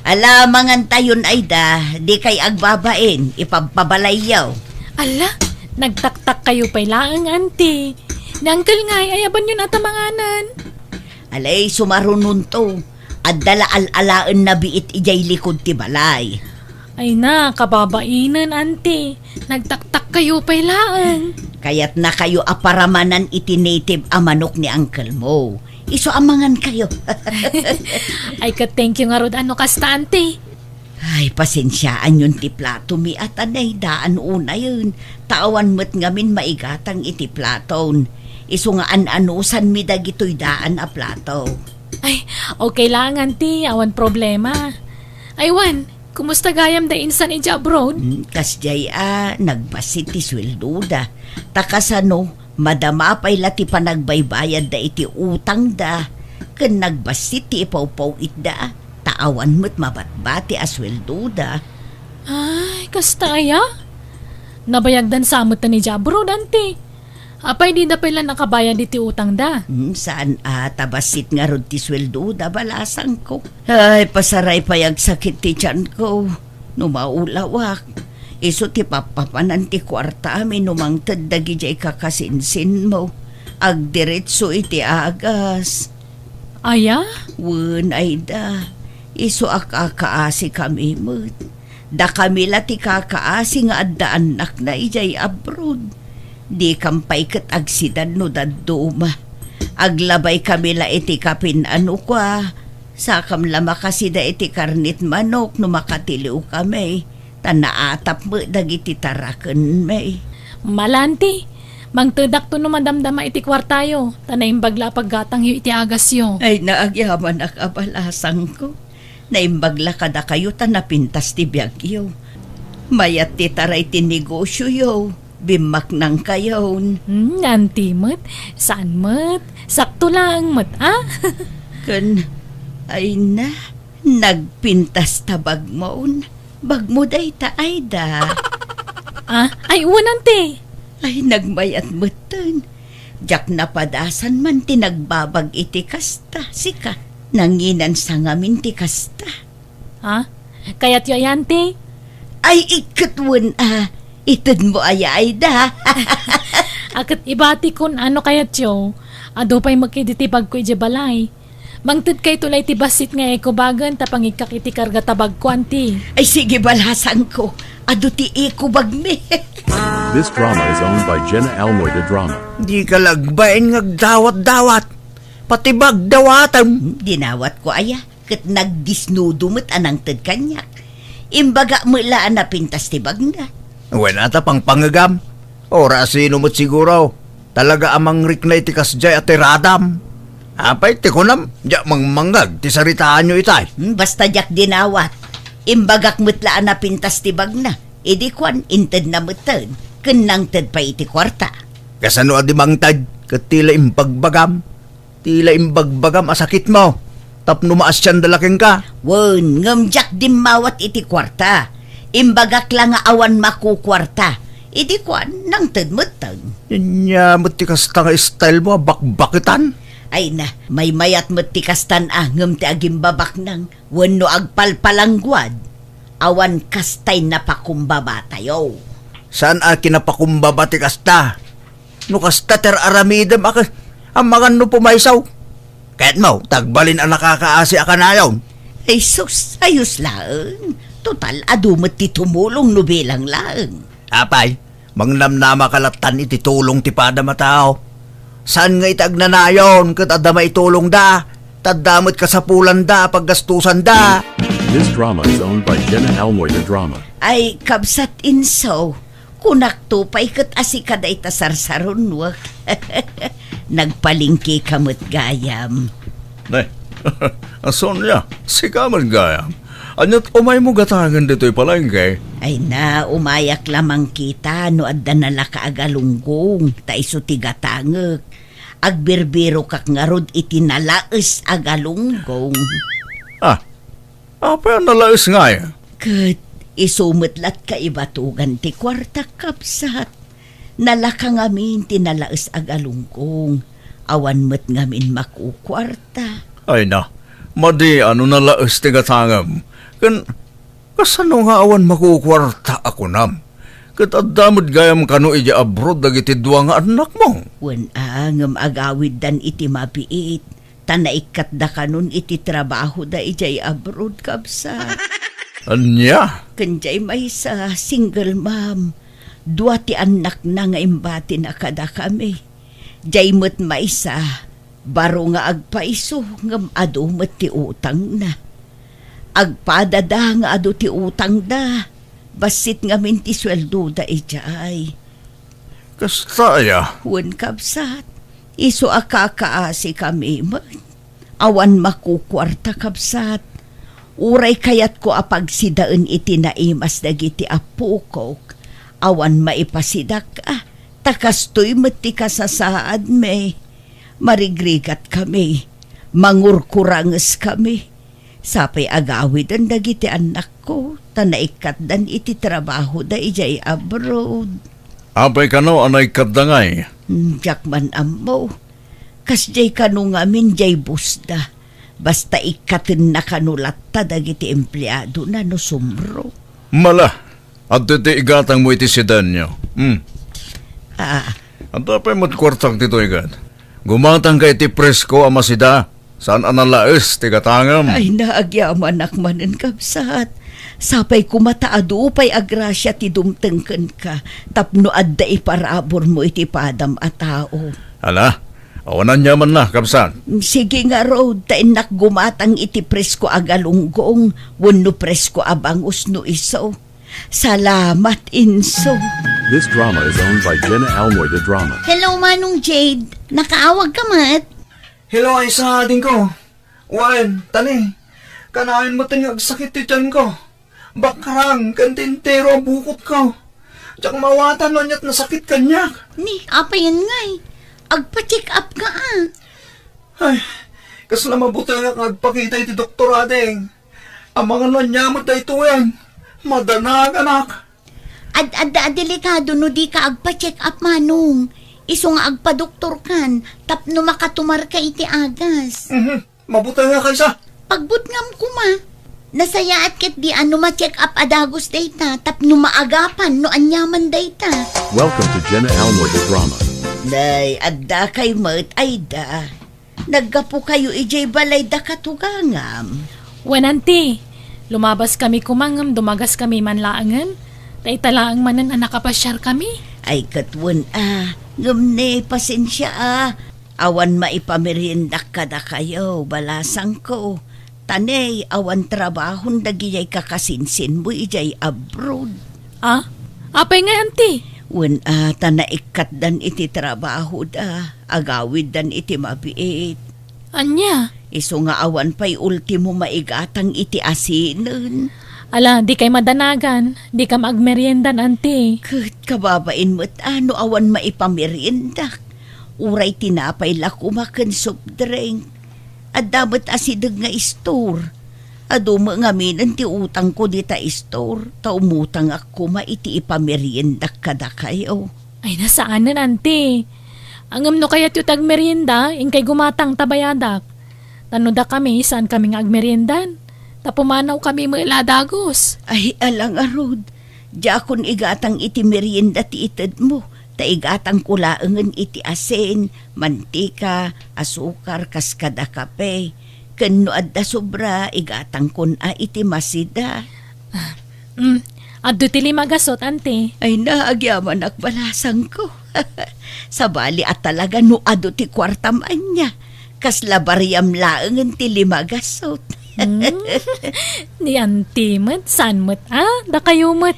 Ala, mangantayon, Aida, dikay agbabain, ipabpabalayyo. Ala, nagtaktakkayo pay laeng, Auntie. Ni Uncle ngay, ayabanyon a ta manganen. Alay, sumarunonto. Adda la al-alaenna biit idiay likod ti balay. Ay na, kababainen, Auntie. Nagtaktakkayo pay laeng. Kayatnakayo a paramanan iti native a manok ni uncle mo. Isu a mangankayo. Ay, ket thank you ngarud a no kasta, Auntie. Ay, pasensiaanyon ti platomi a ta naydaan unayen. Ta awan met ngamin maigatang iti platon. Isu nga an-anusanmi dagitoy daan a plato. Ay, okay lang, Auntie. Awan problema. Ay, wen, kumusta gayam da insan idiay abroad? Hmm, kasdiay a, nagbassit ti sueldoda. Ta kasano, Madama pay la ti panagbaybayadda iti utangda, ken nagbassit ti ipawpaw-itda, ta awan met mabatbati a sueldoda. Ay, kasta aya? Nabayagdan sa met ni Jabro, Dante. Apay, dida pay la nakabayad iti utangda? Hmm, saan a, ta bassit ngarud ti sueldoda, balasangko. Ay, pasaray pay agsakit ti tianko. No maulawak, isu ti pappapanan ti kuartami no mangted dagidiay kakasinsinmo. Agdiretso iti agas. Aya? Wen, Aida, isu a kakaasikami met. Dakami la ti kakaasi nga adda annakna idiay abroad. Dikam pay ket agsidan no dadduma. Aglabaykami la iti kapin-anok a, sakam la makasida iti karnit manok no makatiliwkami, ta naatap met dagiti tarakenmi. Malanti, mangtedakto no madamdama iti kuartayo, ta naimbag la a paggatangyo iti agasyo. Ay, naagyamanak a balasangko. Naimbag la kadakayo ta napintas ti biagyo. Mayat ti taray ti negosioyo. Bimmaknangkayon. Hmm, anti met. Saan met? Sakto lang met, a? Ken, ay na, nagpintas ta bagmon. Bagmo dayta, Aida. A? Ay, wen, anti. Ay, nagmayat metten. Diak napadasan man ti nagbabag iti kasta, sika. Nanginan sa ngamin ti kasta. Ha? Kayatyo aya, anti? Ay, iket wen a. Itedmo aya, Aida? A, ket ibatikon a no kayatyo, adu pay met iti bagko idiay balay. Mangtedkayto la iti bassit nga eco bagen ta pangikkak iti karga ta bagko, anti. Ay, sige, balasangko. Adu ti eco bagmi. This drama is owned by Jenna Almoy de Drama. Dika la agbain nga agdawat-dawat. Pati bagdawatem. Dinawatko aya? Ket nagdisnudo met a nangted kaniak. Imbagak met la a napintas ti bagna. Wen a ta pangpangegam. Uray sino met siguro. Talaga a mangrikna iti kasdiay a tiradam. Apay ti kunam, diak mangmangngeg ti saritaanyo itay. Hmm, basta diak dinawat. Imbagak met la a napintas ti bagna. Idi kuan, intedna metten, ken nangted pay iti kuarta. Kasano a di mangted, ket ti la imbagbagam? Ti la imbagbagam a sakitmo, tapno maasianda la kenka. Wen, ngem diak dimmawat iti kuarta. Imbagak la nga awan makukuarta. Idi kuan, nangted metten. Ania met ti kasta nga stylemo a bakbaketan? Ay na, maymayat met ti kastan a ngem ti agimbabaknang wenno agpalpalangguad, awan kastay napakumbabatayo. Saan a kinapakumbaba ti kasta? No kasta ti ar-aramidem a kas-, amangan no pumayso. Kayatmo, ta agbalin a nakakaasi a kanayon. Ay sus, ayos laeng. Total, adu met ti tumulong no bilang laeng. Apay, mangnamnama ka lattan iti tulong ti padam a tao. Saan nga iti agnanayon ket adda maitulongda, ta adda met kasapulanda a paggastusanda. This drama is owned by Jenna Almoy de Drama. Ay, kabsat Inso, kunakto pay ket a sika dayta sarsarunwek. Nagpalengkeka met gayam. Nay, a Sonia, sika met gayam. Ania't umaymo gatangen ditoy palengke? Ay na, umayak la mangkita no adda nalaka a galunggong, ta isu ti gatangek. Agbirbirokak ngarud iti nalaes a galunggong. Ah, apay a nalaes ngay? Ket isu met la't kaibatugan ti kuartak, kabsat. Nalaka ngamin ti nalaes a galunggong. Awan met ngamin makukuarta. Ay na, madi a no nalaes ti gatangem. Ken kasano nga awan makukuarta a kunam? Ket adda met gayam kano idiay abroad dagiti dua nga annakmo. Wen a, ngem agawiddan iti mabiit. Ta naikkatda kanon iti trabahoda idiay abroad, kabsat. Ania? Ken diay maysa, single mom. Dua ti annakna nga imbatina kadakami. Diay met maysa, baro nga agpayso ngem adu met ti utangna. Agpadada nga adu ti utangda. Bassit ngamin ti sueldoda idiay. Kasta aya? Wen, kabsat. Isu a kakaasikami met. Awan makukuarta, kabsat. Uray kayatko a pagsidaen iti naimas dagiti appokok, awan maipasidak a, Ta kastoy met ti kasasaadmi. Marigrigatkami, mangurkurangeskami. Sapay agawiden dagiti annakko, ta naikkatdan iti trabahoda idiay abroad. Apay kano a naikkatda ngay? Hmm, diak man ammo. Kasdiay kano ngamin diay busda. Basta ikkatenna kano latta dagiti empleadona no sumro. Mala, adda ti igatangmo iti sedanyo. Hmm. Ah. Adda pay met kuartak ditoy ket. Gumatangka iti presko a masida. Saan a nalaes ti gatangem? Ay, nagyamanak manen, kabsat. Sapay koma ta adu pay a grasia ti dumteng kenka tapno adda iparaburmo iti padam a tao. Ala, awan aniamanna, kabsat. Sige ngarud, ta innak gumatang iti presko a galunggong wenno presko a bangus no isu. Salamat, inso. This drama is owned by Jenna Almoy, the drama. Hello, Manong Jade. Nakaawag ka met? Hello, Aisa, adingko. Wen, tani, kanayon met nga agsakit ti tiyanko. Bakrang ken ti entero a bukotko. Diak maawatan no aniat nasakit kaniak. Ni, apayen ngay? Agpa-check up ka, a. Ay, kasla mabutengak nga agpakita iti doktor, ading. Amangan no ania met daytoyen. Madanaganak. Ad-, adda a delikado no dika agpa-check up, Manong. Isu nga agpadoktorkan tapno makatumarka iti agas. Mhm. Mabutengak, Aisa. Pagbutngam koma. Nasayaat ketdi a no ma-check up a dagus dayta tapno maagapan no aniaman dayta. Welcome to Jenna Almoy the Drama. Nay, adda kay met, Aida. Naggapukayo idiay balay da katugangam? Wen, anti. Lumabaskami koma ngem dumagaskami man laengen. Ta ita laeng manen a nakapasiarkami. Ay, ket wen a. Ngem ne, pasensia a. Awan maipameriendak kadakayo, balasangko. Ta ne, awan trabahon dagijay kakasinsinmo idiay abroad. A? Apay ngay, anti? Wen a, ta naikkatdan iti trabahoda, agawiddan iti mabiit. Ania? Isu nga awan pay ultimo maigatang iti asinen. Ala, dikay madanagan, dikam agmeriendan, anti. Ket kababain met a no awan maipameriendak. Uray tinapay la koma ken soft drink. Adda met asideg nga istor. Adu met ngaminen ti utangko dita istor, ta umutangak koma iti ipameriendak kadakayo. Ay, nasaanen, anti. Ngem no kayatyo ti agmerienda, inkay gumatang ta bayadak. Ta no dakami, saankami nga agmeriendan. Ta pumanawkami met la a dagus. Ay, ala ngarud. Diakon igatang iti merienda ti itedmo, ta igatangko laengen iti asin, mantika, asukar, kas kada kape. Ken no adda sobra, igatangkon a iti masida. Ah, mm, adu ti lima gasut, anti. Ay na, agyamanak, balasangko. Sabali a talaga no adu ti kuartam ania. Kasla bariam laengen ti lima gasut. Hmm. Ni anti met, saan met a? Dakayo met.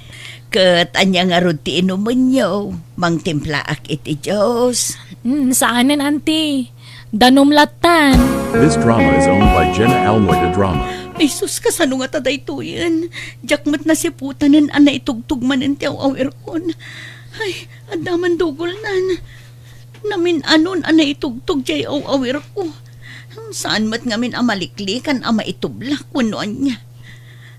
Ket ania ngarud ti inumenyo? Mangtimplaak iti juice. Hmm, saanen, anti. Danum lattan. This drama is owned by Jenna Almoy the Drama. Ay sus, kasano ngata daytoyen? Diak met nasiputanen a naitugtog manen ti aw-awirkon. Ay, adda man dugolnan. Namin-anon a naitugtog diay aw-awirko. Saan met ngamin a maliklikan a maitublak wenno ania.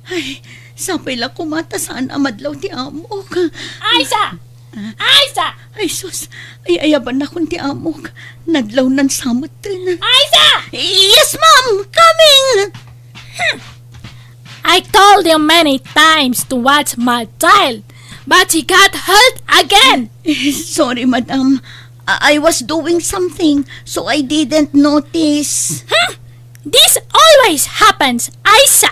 Ay, sapay la koma ta saan a madlaw ti amok. Aisa! Ah. Aisa! Ay sus, ay-ayabannakon ti amok. Nadlawnan sa metten. Aisa! Yes, ma'am! Coming! Hmm. I told you many times to watch my child, but he got hurt again. Sorry, madam. I I was doing something, so I didn't notice. Hmm? This always happens, Aisa.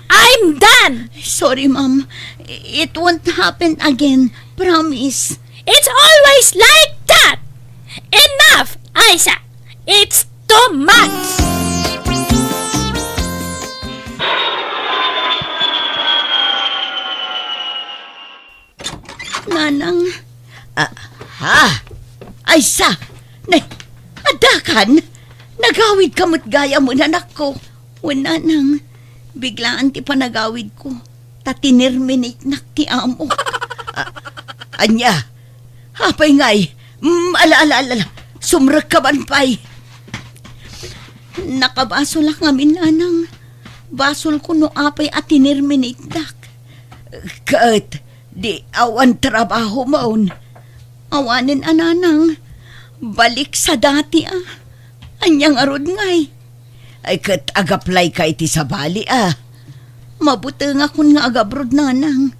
I'm done. Sorry, ma'am. It won't happen again. Promise. It's always like that. Enough, Aisa. It's too much. Nanang. Ah, ha? Aisa! Ne, addakan? Nagawidka met gayam, anakko. Wen, nanang, biglaan ti panagawidko. Ta tinerminatenak ti amok. Ah, ania? Apay ngay? Mm, ala, ala, ala, ala. Sumrekka man pay. Nakabasolak ngamin, nanang. Basolko no apay a tinerminatedak. Ket di awan trabahomon. Awanen a, nanang. Balik sa dati a. Ania ngarud ngay? Ay, ket agaplayka iti sabali a. Mabutengakon nga agabrod, nanang.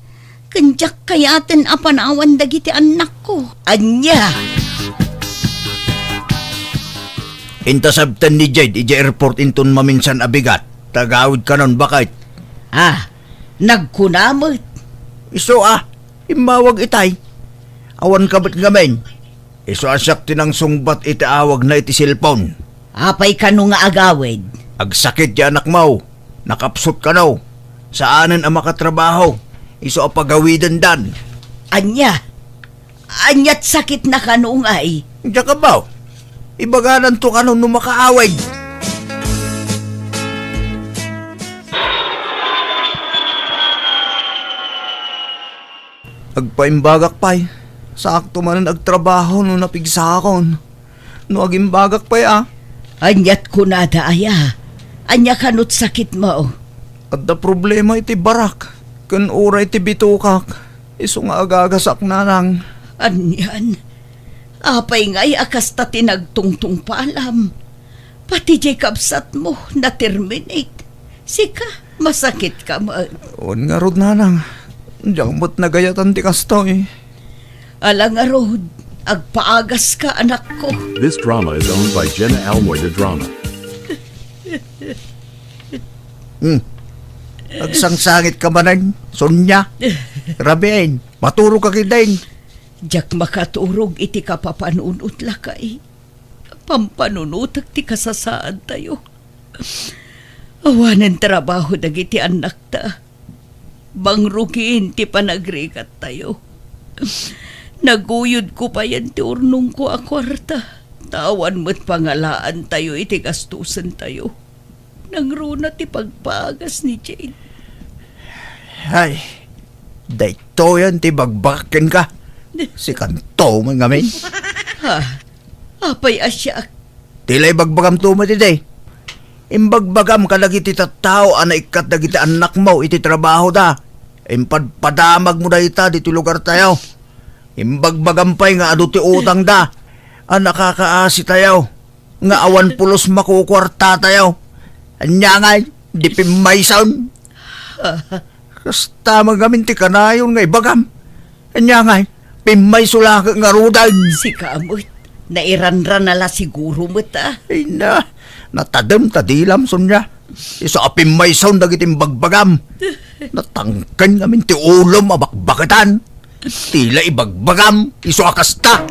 Ken diak kayaten a panawan dagiti annakko. Ania? Inta sabten ni Jade idiay airport inton maminsan a bigat. Tagawid kanon, baket. Ah, nagkuna met. Isu a, immawag itay. Awan ka met ngamin. Isu a siak ti nangsungbat iti awagna iti cellphone. Apay kano nga agawid? Agsakit ti anakmo. Nakapsut kano. Saanen a makatrabaho. Isu a pagawidendan. Ania? Aniat sakitna kano ngay? Diak abaw. Ibagananto kano no makaawid. Agpaimbagak pay. Saakto manen agtrabaho no napigsakon. No agimbagak pay a. Aniat kunada aya? Ania kanot sakitmo? Adda problema iti barak ken uray ti bitokak. Isu nga agagasak, nanang. Anian? Apay ngay a kasta ti nagtungtungpalam? Pati diay kabsatmo, na-terminate. Sika, masakitka met. Wen ngarud, nanang. Diak met nagayatan ti kastoy. Ala ngarud, agpaagaska, anakko. This drama is owned by Jenna Almoy de Drama. Hmm. Agsangsangitka manen, Sonia. Rabiin, maturogka ketdin. Diak makaturog iti kapapanunot, lakay. Pampanunotek ti kasasaadtayo. Awanen trabaho dagiti annakta. Mangrugin ti panagrigattayo. Naguyodko payen ti urnongko a kuarta, ta awan met pangalaantayo iti gastusentayo. Nangruna ti pagpagas ni Jade. Ay, daytoyen ti ibagbagak kenka. Sikanto met ngamin. Ha? Apay a siak? Ti la ibagbagamto met idi. Imbagbagam kadagiti tattao a naikkat dagiti annakmo iti trabahoda. Impadpadamagmo dayta ditoy lugartayo. Imbagbagam pay nga adu ti utangda a nakakaasitayo, nga awan pulos makukuartatayo. Ania ngay, di pimmayson? Kasta met ngamin ti kanayon nga ibagam. Ania ngay, pimmayso la ngaruden. Sika met, nairanran a la siguro met a. Ay na, natadem ta dilam, Sonia. Isu a pimmayson dagiti imbagbagam. Natangken ngamin ti ulom a bakbaketan. Ti la ibagbagam, isu a kasta.